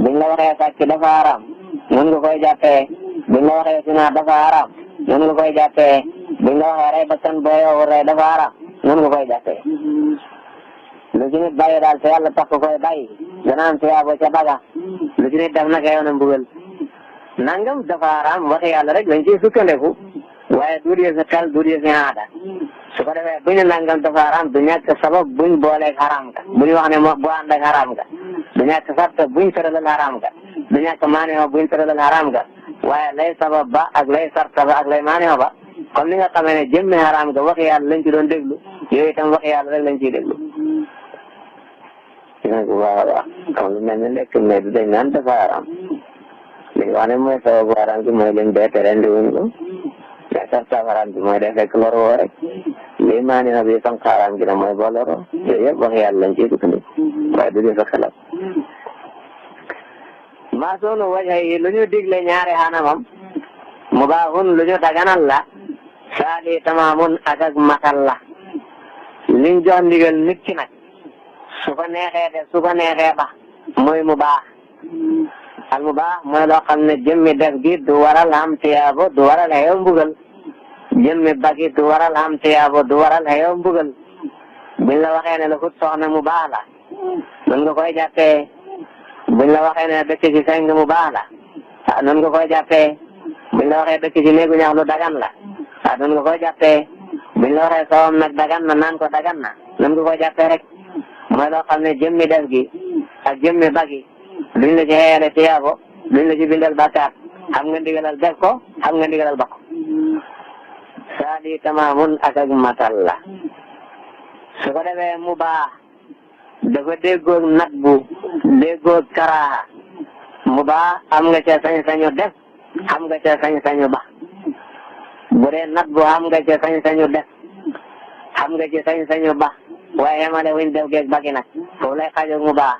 buñ la waxee sàcc dafa xaraam noonu nga koy jàppee buñ la waxee sinaa dafa xaraam noonu nga koy jàppee buñ la waxee rey bakkan boo yow rey dafa xaraam noonu nga koy jàppee lu ci nit bàyyi daal te yàlla tax ko koy bàyyi dana am tiyaabo ca baga lu ci nit def nag yow na mbugal nangam dafa xaraam waxi yàlla rek lañ ciy sukkandiku waaye du dee sa xel du dee sa aada su ko defee bu ñu nangam dafa xaraam du ñàkk sabab buñ booleeg xaraam ga bu ñu wax ne bu ànd ak xaraam ga du ñàkk sart buñ tëralal xaraam ga du ñàkk maanio buñ tëralal xaraam ga waaye lay sabab ba ak lay sart ba ak lay maanio ba comme ni nga xamee ne jëmmi xaraam ga waxi yàlla lañ ci doon déglu yooyu itam waxi yàlla rek lañ ciy déglu. dina ko baax a baax comme lu mel ne lekk mais du dañ naan dafa xaraam li nga wax ne mooy sababu xaraam gi mooy lim bee te rendi wuñ ko mais sarta xaraam gi mooy day fekk lor woo rek lii maanio bi sam xaraam gi na mooy boo loroo yooyu yëpp waxi yàlla lañ ciy dugg waaye du dee sa xelal. maa soonu waja yi lu ñu digle ñaari xanamam mu baaxun lu ñu daganal la saali tamaamun ak matal la liñ jox ndigal nit ki nag su ko neexee def su ko neexee ba mooy mu baax al mu baax mooy loo xam ne jëmmi def gi du waral am tiyaabo du waral xeew mbugal jëmmi bagi du waral am tiyaabo du waral xeew mbugal buñ la waxee ne la xut soxna mu baax la mën nga koy jàppee buñ la waxee ne dëkk ci seng mu baax la ah noonu nga koy jàppee buñ la waxee dëkk ci néegu ñax lu dagan la ah noonu nga koy jàppee buñ la waxee soowam nag dagan na naan ko dagan na noonu nga koy jàppee rek mooy loo xam ne jëmmi def gi ak jëmmi bagi duñ la ci xeeyale tiyaabo duñ la ci bindal bàkkaar xam nga ndigalal def ko xam nga ndigalal ba ko saali tamaamun ak matal la su ko defee mu baax dafa déggoog nat bu déggoog karaaha mu baax am nga ca sañ-sañu def xam nga ca sañ-sañu ba bu dee nat bu xam nga ca sañ-sañu def xam nga ca sañ-sañu ba waaye xamale wuñ def geeg bagi nag foofu lay xajoog mu baax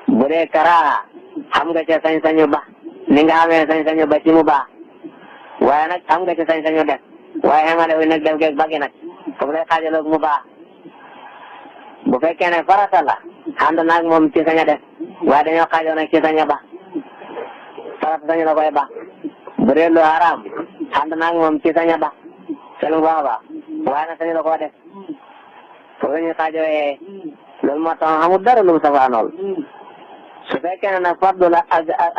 bu dee karaaha xam nga ca sañ-sañu ba ni nga xamee sañ-sañu ba ci mu baax waaye nag xam nga ca sañ-sañu def waaye xamale wuñ nag def geeg bagi nag foofu lay xajaloog mu baax bu fekkee ne farata la ànd naag moom ci sañ a def waaye dañoo xaajoo nag ci sañ a ba farata sañu la koy ba bu dee lu haram ànd naag moom ci sañ a ba selu baax a baax waaye nag sañu la koo def foofu la ñuy xaajooyee loolu moo tax xamul dara lu mu safaanool su fekkee ne nag fardu la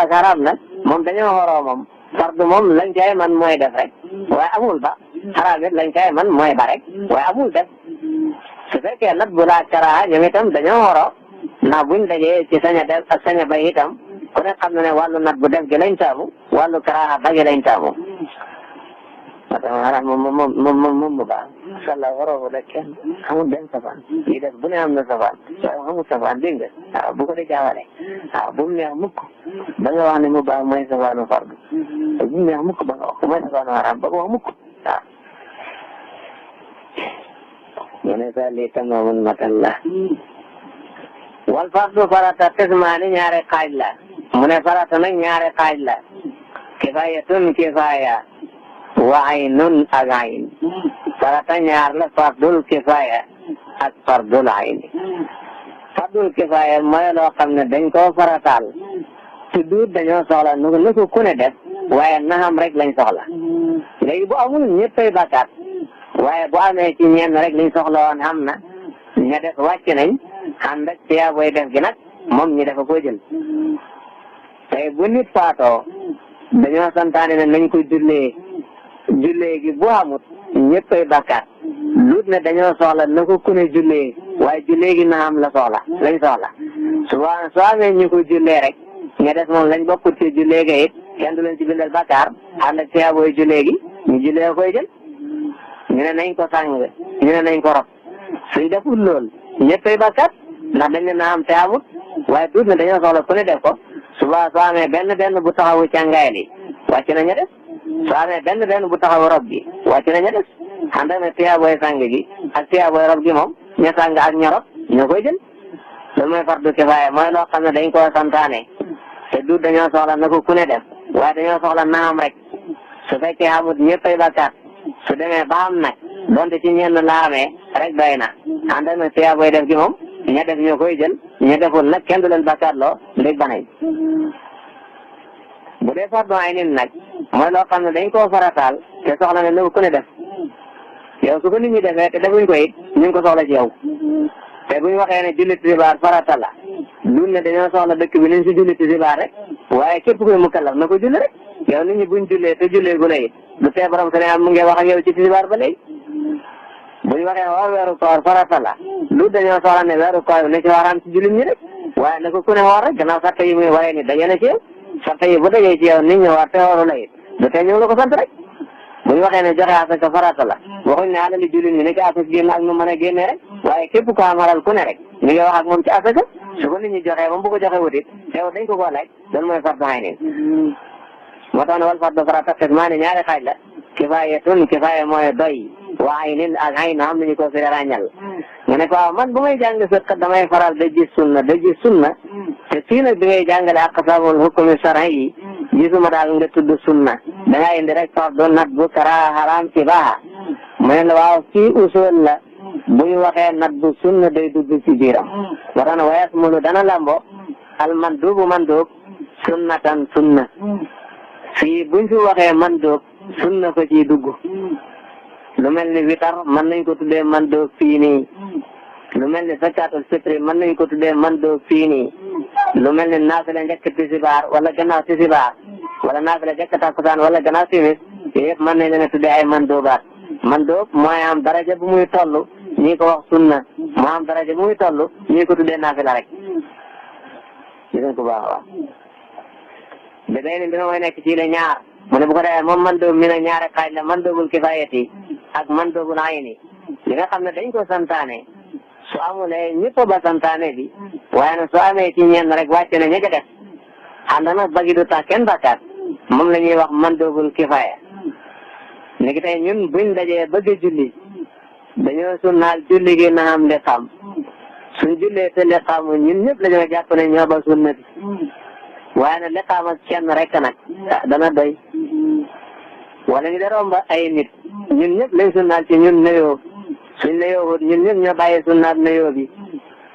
ak haram nag moom dañoo xoroo moom fardu moom lañ cay man mooy def rek waaye amul ba haram it lañ cay man mooy ba rek waaye amul def su fekkee nat bu laa karaaha ñoom itam dañoo xoro ndax buñ dajee ci sañ a def ak sañ a bay itam ku ne xam na ne wàllu nat bu def gi lañ taamu wàllu karaaha ba gi lañ taamu moo tax haram moom mu baax salla waroo rek kenn amul benn safaan yi def bu ne am na safaan waaye amul safaan dégg nga waaw bu ko di jaawale waaw bu mu neex mukk ba nga wax ne mu baax mooy safaanu fardu bu mu neex mukk ba nga wax mooy safaanu haram ba nga wax mukk waaw yene sa li tamamun matal la wal fardu farata tismaani ñaari xaaj la mu ne farata nag ñaari xaaj la kifayatun kifaya wa aynun ak ayn farata ñaar la fardul kifaya ak fardul ayn fardul kifaya mooy loo xam ne dañ koo farataal tuddu dañoo soxla nu ko ku ne def waaye naxam rek lañ soxla léegi bu amul ñëppay bakkaat waaye bu amee ci ñenn rek liñ soxla woon xam na ña def wàcc nañ ànd ak tiyaa booy def gi nag moom ñi dafa ko jël tey bu nit faatoo dañoo santaane ne nañ ko jullee gi bu amut ñëppay bakkaat lut ne dañoo soxla na ko ku ne jullee waaye jullee gi na am la soxla lañ soxla soo amee ñu ko jullee rek ña def moom lañ bokkut ci jullee ga it kenn du leen ci bindal bakkaar ànd ak tiyaa booy jullee gi ñu jullee koy jël ñu ne nañ ko sàng ñu ne nañ ko rob suñ deful loolu ñëppay bakkat ndax dañ ne na am te amut waaye duut ne dañoo soxla ku ne def ko suba soo amee benn bu taxawu càngaay li wàcc na ña def soo amee benn bu taxawu rob gi wàcc na ña def ànd ak ne tiyaa booy sàng gi ak tiyaa booy rob gi moom ña sàng ak ña rob ñoo koy jël loolu mooy fardu kifaaya mooy loo xam ne dañ koo santaane te duut dañoo soxla na ko ku ne def waaye dañoo soxla na am rek su fekkee amut ñëppay bakkat su demee ba am nag donte ci ñenn la amee rek doy na ànd ak ne tiyaa booy def gi moom ña def ñoo koy jël ña deful nag kenn du leen bakkaat loo ndég banañ bu dee fardu aynin nag mooy loo xam ne dañ koo farataal te soxla ne lu ku ne def yow su ko nit ñi defee te defuñ ko it ñu ngi ko soxla ci yow te buñ waxee ne julli tisbaar farata la duñ ne dañoo soxla dëkk bi nañ si julli tisbaar rek waaye képp kuy mukallaf na ko julli rek yow nit ñi buñ jullee te jullee gu la it du tee borom sa ne mu ngi wax ak yow ci tisbaar ba léegi buñ waxee woor weeru koor farata la lu dañoo soxla ne weeru koor ne ci waxaan ci jullit ñi rek waaye na ko ku ne woor rek gannaaw sarta yi muy waree ni daje na ci yow sarta yi bu dajee ci yow nit ñi war te wooru la it du tee ñëw la ko sant rek buñ waxee ne joxe asaka farata la waxuñ ne alali jullit ñi ne ci asaka génn ak nu mën a génnee rek waaye képp ko am alal ku ne rek ñu ngi wax ak moom ci asaka su ko nit ñi joxee ba mu bu ko joxe wutit teew dañ ko koo laaj loolu mooy fardu aynin moo tax ne wal fardu farata qismaani ñaari xaaj la kifaayatun kifaaya mooy doy wa aynin ak ayn am nañu ko firi ràññal nga ne ko waaw man bu may jàng fiqh damay faral da gis sunna te fii nag bi ngay jàngale aqsaamul hukmi shar'i yi gisuma daal nga tudd sunna da ngaa indi rek fardu nadbu karaaha haram ibaaha mu ne la waaw fii usul la bu ñu waxee nadbu sunna day dugg ci biiram war na wayas mulu dana lambo al mandubu mandub sunnatan sunna fii buñ fi waxee mandub sunna ko ciy dugg lu mel ni witar mën nañ ko tuddee mandub fii nii lu mel ni zakatul fitri mën nañ ko tuddee mandub fii nii lu mel ni naafila njëkk tisbaar wala gannaaw tisbaar wala naafila njëkk takkusaan wala gannaaw timis yëpp mën nañ leen a tuddee ay mandubaat mandub mooy am daraja bu muy toll ñii ko wax sunna moo am daraja bu muy toll ñii ko tuddee naafila rek gis nga ko baax a baax da day ne dina mooy nekk ci la ñaar mu ne bu ko defee moom mandub mi nag ñaari xaaj la mandubul kifaayati ak mandubul ayni li nga xam ne dañ ko santaane su amulee ñëpp ba santaane bi waaye nag soo amee ci ñenn rek wàcc na ña ca def ànd nag bagi du tax kenn bakkaat moom la ñuy wax mandubul kifaaya léegi tey ñun buñ dajee bëgg a julli dañoo sunnaal julli gi na am liqaam suñ jullee te liqaamu ñun ñëpp dañoo jàpp ne ñoo ba sunna bi waaye nag liqaam ak kenn rek nag dana doy wala ñu de romba ay nit ñun ñëpp lañ sunnaal ci ñun nuyoo suñ nuyoo ñun ñëpp ñoo bàyyi sunnaal nuyoo bi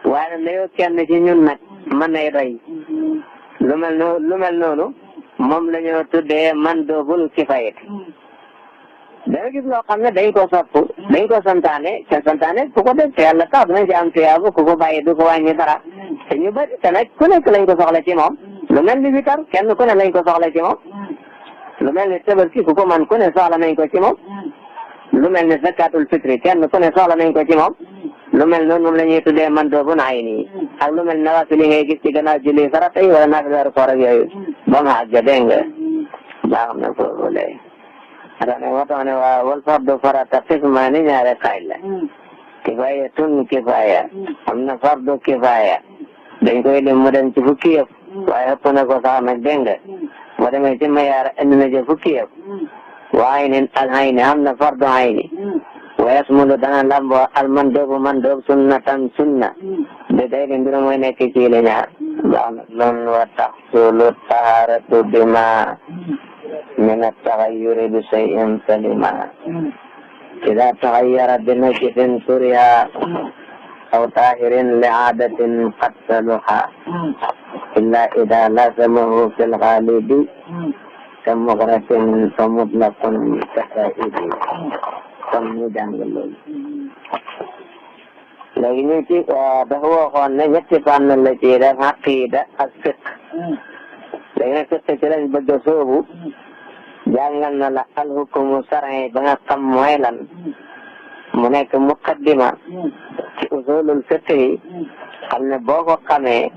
waaye nag nuyoo kenn ci ñun nag mën nay doy lu mel noonu moom la ñoo tuddee mandubul kifaayat danga gis loo xam ne dañ ko sopp dañ ko santaane te santaane ku ko def te yàlla tax dinañ ci am tuyaabu ku ko bàyyi du ko wàññi dara te ñu bëri te nag ku nekk lañ ko soxla ci moom lu mel ni witar kenn ku ne lañ ko soxla ci moom lu mel ni tabaski ku ko man ku ne soxla nañ ko ci moom lu mel ni zakatul fitri kenn ku ne soxla nañ ko ci moom lu mel noonu moom la ñuy tuddee mandubun ayni ak lu mel nawaafil li ngay gis ci gannaaw julli farata yi wala naafila weeru koor ak yooyu ba ma àgg dégg nga baa xam ne foofu lay ne moo tax ne waa wal fardu farata qismaani ñaari xaaj la kifaayatun kifaaya am na fardu kifaaya dañ koy lim mu dem ci fukki yëpp waaye ëpp na ko sax nag dégg nga boo demee ci mayaar indi na ci fukki yëpp wa aynin ak ayni am na fardu ayni wa yasmulu dana lambo al mandubu mandub sunnatan sunna de day di mbir mooy nekk ci la ñaar baax na loolu wa taxsulu taharatu bima min at-taghayyuri bi shay'in salima idha taghayyara bi najsin turiha aw tahirin li aadatin qad saluha illa idha lazamahu fil ghalibi ka mughratin fa mutlaqun kasa'idi kon ñu jàng loolu léegi ñu ci dafa waxoon ne ñetti fànn la ci def aqida ak fiqh léegi nag fiqh ci lañ bëgg a sóobu jàngal na la alhukumu shar'i ba nga xam mooy lan mu nekk muqaddima ci usulul fiqh yi xam ne boo ko xamee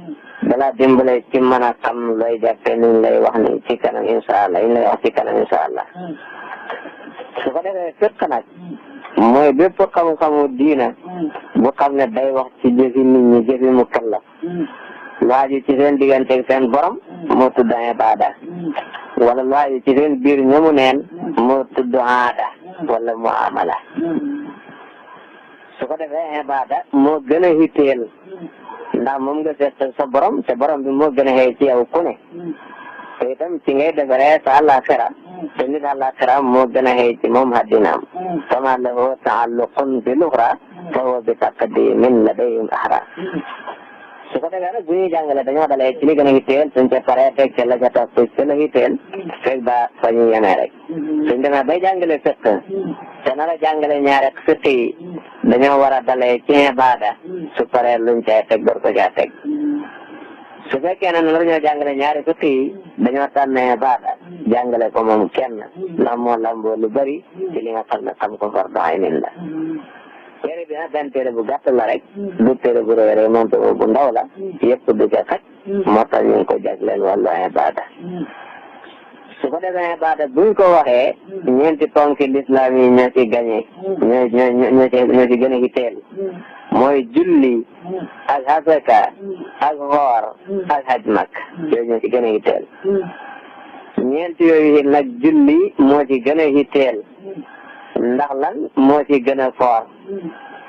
dala dimbale ci mën a xam looy jàppee ni ñu lay wax ni ci kanam incha allah yi ñu lay wax ci kanam incha allah su ko defee fiqh nag mooy bépp xam-xamu diina bu xam ne day wax ci jëfi nit ñi jëfi mu kallaf lu aju ci seen digganteeg seen borom moo tudd ibaada wala lu aju ci seen biir ñamu neen moo tudd aada wala muamala su ko defee ibaada moo gën a hitteel ndax moom nga seet sa borom te borom bi moo gën a xëy ci yow ku ne te itam ci ngay defaree sa àllaaxira te nit àllaaxira moo gën a xëy ci moom àddinaam kama lahu taalluqun bil uxra fa huwa bi taqdimin ladayhim ahra su ko defee nag bu ñuy jàngale dañoo dalee ci li gën a hitteel suñ ca paree teg ca la ca topp ci la hitteel fekk ba fa ñu yemee rek suñ demee bay jàngale fiq te nar a jàngale ñaari fiq yi dañoo war a dalee ci ibaada su paree luñ cay teg door ko caa teg su fekkee ne nar ñoo jàngale ñaari fiq yi dañoo tànn ibaada jàngale ko moom kenn ndax moo lamboo lu bari ci li nga xam ne xam ko fardu aynin la téere bi nag benn téere bu gàtt la rek du téere bu rëy rek moom téere bu ndaw la yëpp du ca xaj moo tax ñu ngi ko jagleel wàllu ibaada su ko defee ibaada buñ ko waxee ñeenti ponki lislaam yi ñoo ci gañe ñoo ci gën a hitteel mooy julli ak asaka ak xoor ak haj mak yooyu ñoo ci gën a hitteel ñeenti yooyu nag julli moo ci gën a hitteel ndax lan moo ci gën a foor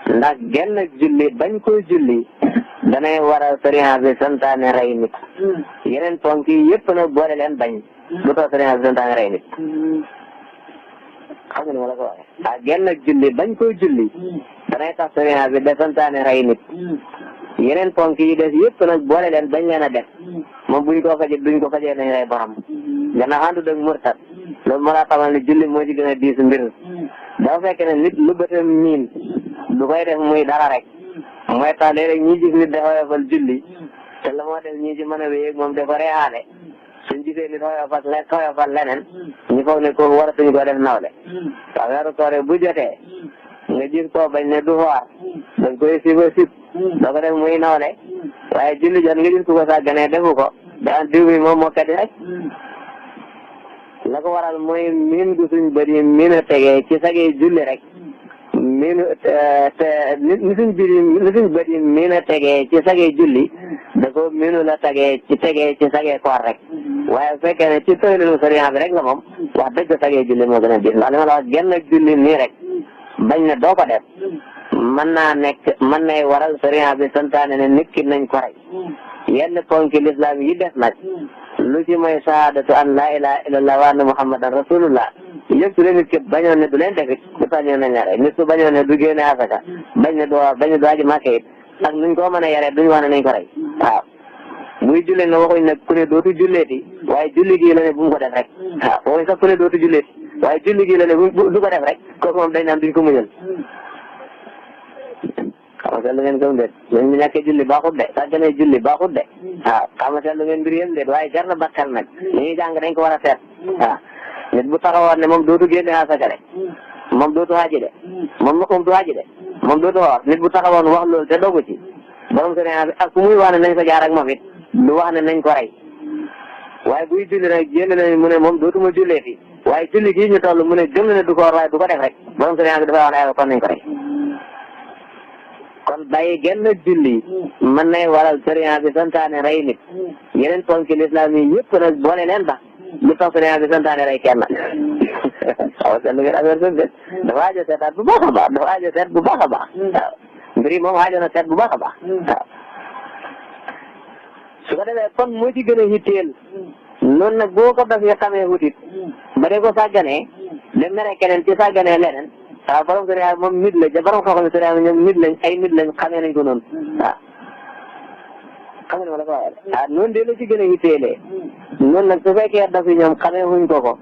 ndax genn julli bañ koy julli danay waral sariya bi santaane rey nit yeneen ponk yi yëpp nag boole leen bañ lu tax sariya bi santaane rey nit xam nga ni ma la ko waxee genn julli bañ koy julli danay tax sariya bi da santaane rey nit yeneen ponk yi des yëpp nag boole leen bañ leen a def moom buñ ko fajee nañ rey borom gannaaw àndut ak murtad loolu moo laa xamal ne julli moo ci gën a diis mbir dafa fekk ne nit lu bëtam miin du koy def muy dara rek mooy tax léeg-léeg ñi gis nit dafa woyofal julli te la moo def ñi ci mën a wéy ak moom dafa reyaale suñ gisee nit woyofal leneen ñu foog ne kooku waratuñ ko def nawle waaw weeru koor bu jotee nga gis koo bañ ne du xoor dañ koy sib doo ko def muy nawle waaye julli jot nga gis ku ko sàgganee defu ko daan diw bi moom moo kadi rek la ko waral mooy miin gu suñ bëri miin a tegee ci sagee julli rek miin ni suñ bëri miin a tegee ci sagee julli da ko miinu la tegee ci sagee koor rek waaye bu fekkee ne ci tëralinu sariya bi rek la moom wax dëgg sagee julli moo gën a diis ndax li ma la wax genn julli nii rek bañ ne doo ko def mën nay waral sariya bi santaane ne nit ki nañ ko rey yenn ponki lislaam yi def nag lu ci mooy shahadatu an la ilaha illallah wa anna muhammadan rasulullah yëpp su leen nit ki bañoon ne du leen def it du sañoon nañ la rey nit su bañoon ne du génne asaka bañ ne du aji Makka it ak nuñ ko mën a yaree duñ wax ne nañ ko rey waaw muy jullee ne waxuñ nag ku ne dootu julleeti waaye julli gii la ne bu mu ko def rek waaw waxuñ sax ku ne dootu julleeti waaye julli gii la ne du ko def rek kooku moom dañ naan duñ ko muñal xam nga lu ngeen gëm de ñun ñu ñàkkee julli baaxut de sàgganee julli baaxut de waaw xam nga lu ngeen mbir yëpp de waaye jar na bakkal nag li ñuy jàng dañ ko war a seet waaw nit bu taxawoon ne moom dootu génne asaka de moom dootu haji de moom du haji de moom dootu xoor nit bu taxawoon wax loolu te dogu ci borom sëriñ bi ak fu muy wax ne nañ ko jaar ak moom it du wax ne nañ ko rey waaye buy julli nag génn nañ mu ne moom dootuma julleeti waaye julli gii ñu toll mu ne gëm na ne du ko war waaye du ko def rek borom sëriñ bi dafay wax ne kon nañ ko rey kon bàyyi genn julli mën nay waral sariya bi santaane rey nit yeneen ponki lislaam yi yëpp nag boole leen ba lu tax sariya bi santaane rey kenn waaw seetlu ngeen affaire bi de dafa aajo seetaat bu baax a baax dafa aajo seet bu baax a baax waaw mbir yi moom aajo na seet bu baax a baax waaw su ko defee kon moo ci gën a yitteel noonu nag boo ko dafee xamee wutit ba dee ko sàgganee dem mere keneen ci sàgganee leneen waaw borom sariya moom nit la borom xam-xam sariya ñoom nit lañ ay nit lañ xamee nañ ko noonu waaw xam nga ma la ko waxee noonu de la ci gën a yitteelee noonu nag su fekkee daf ñoom xamee wuñ ko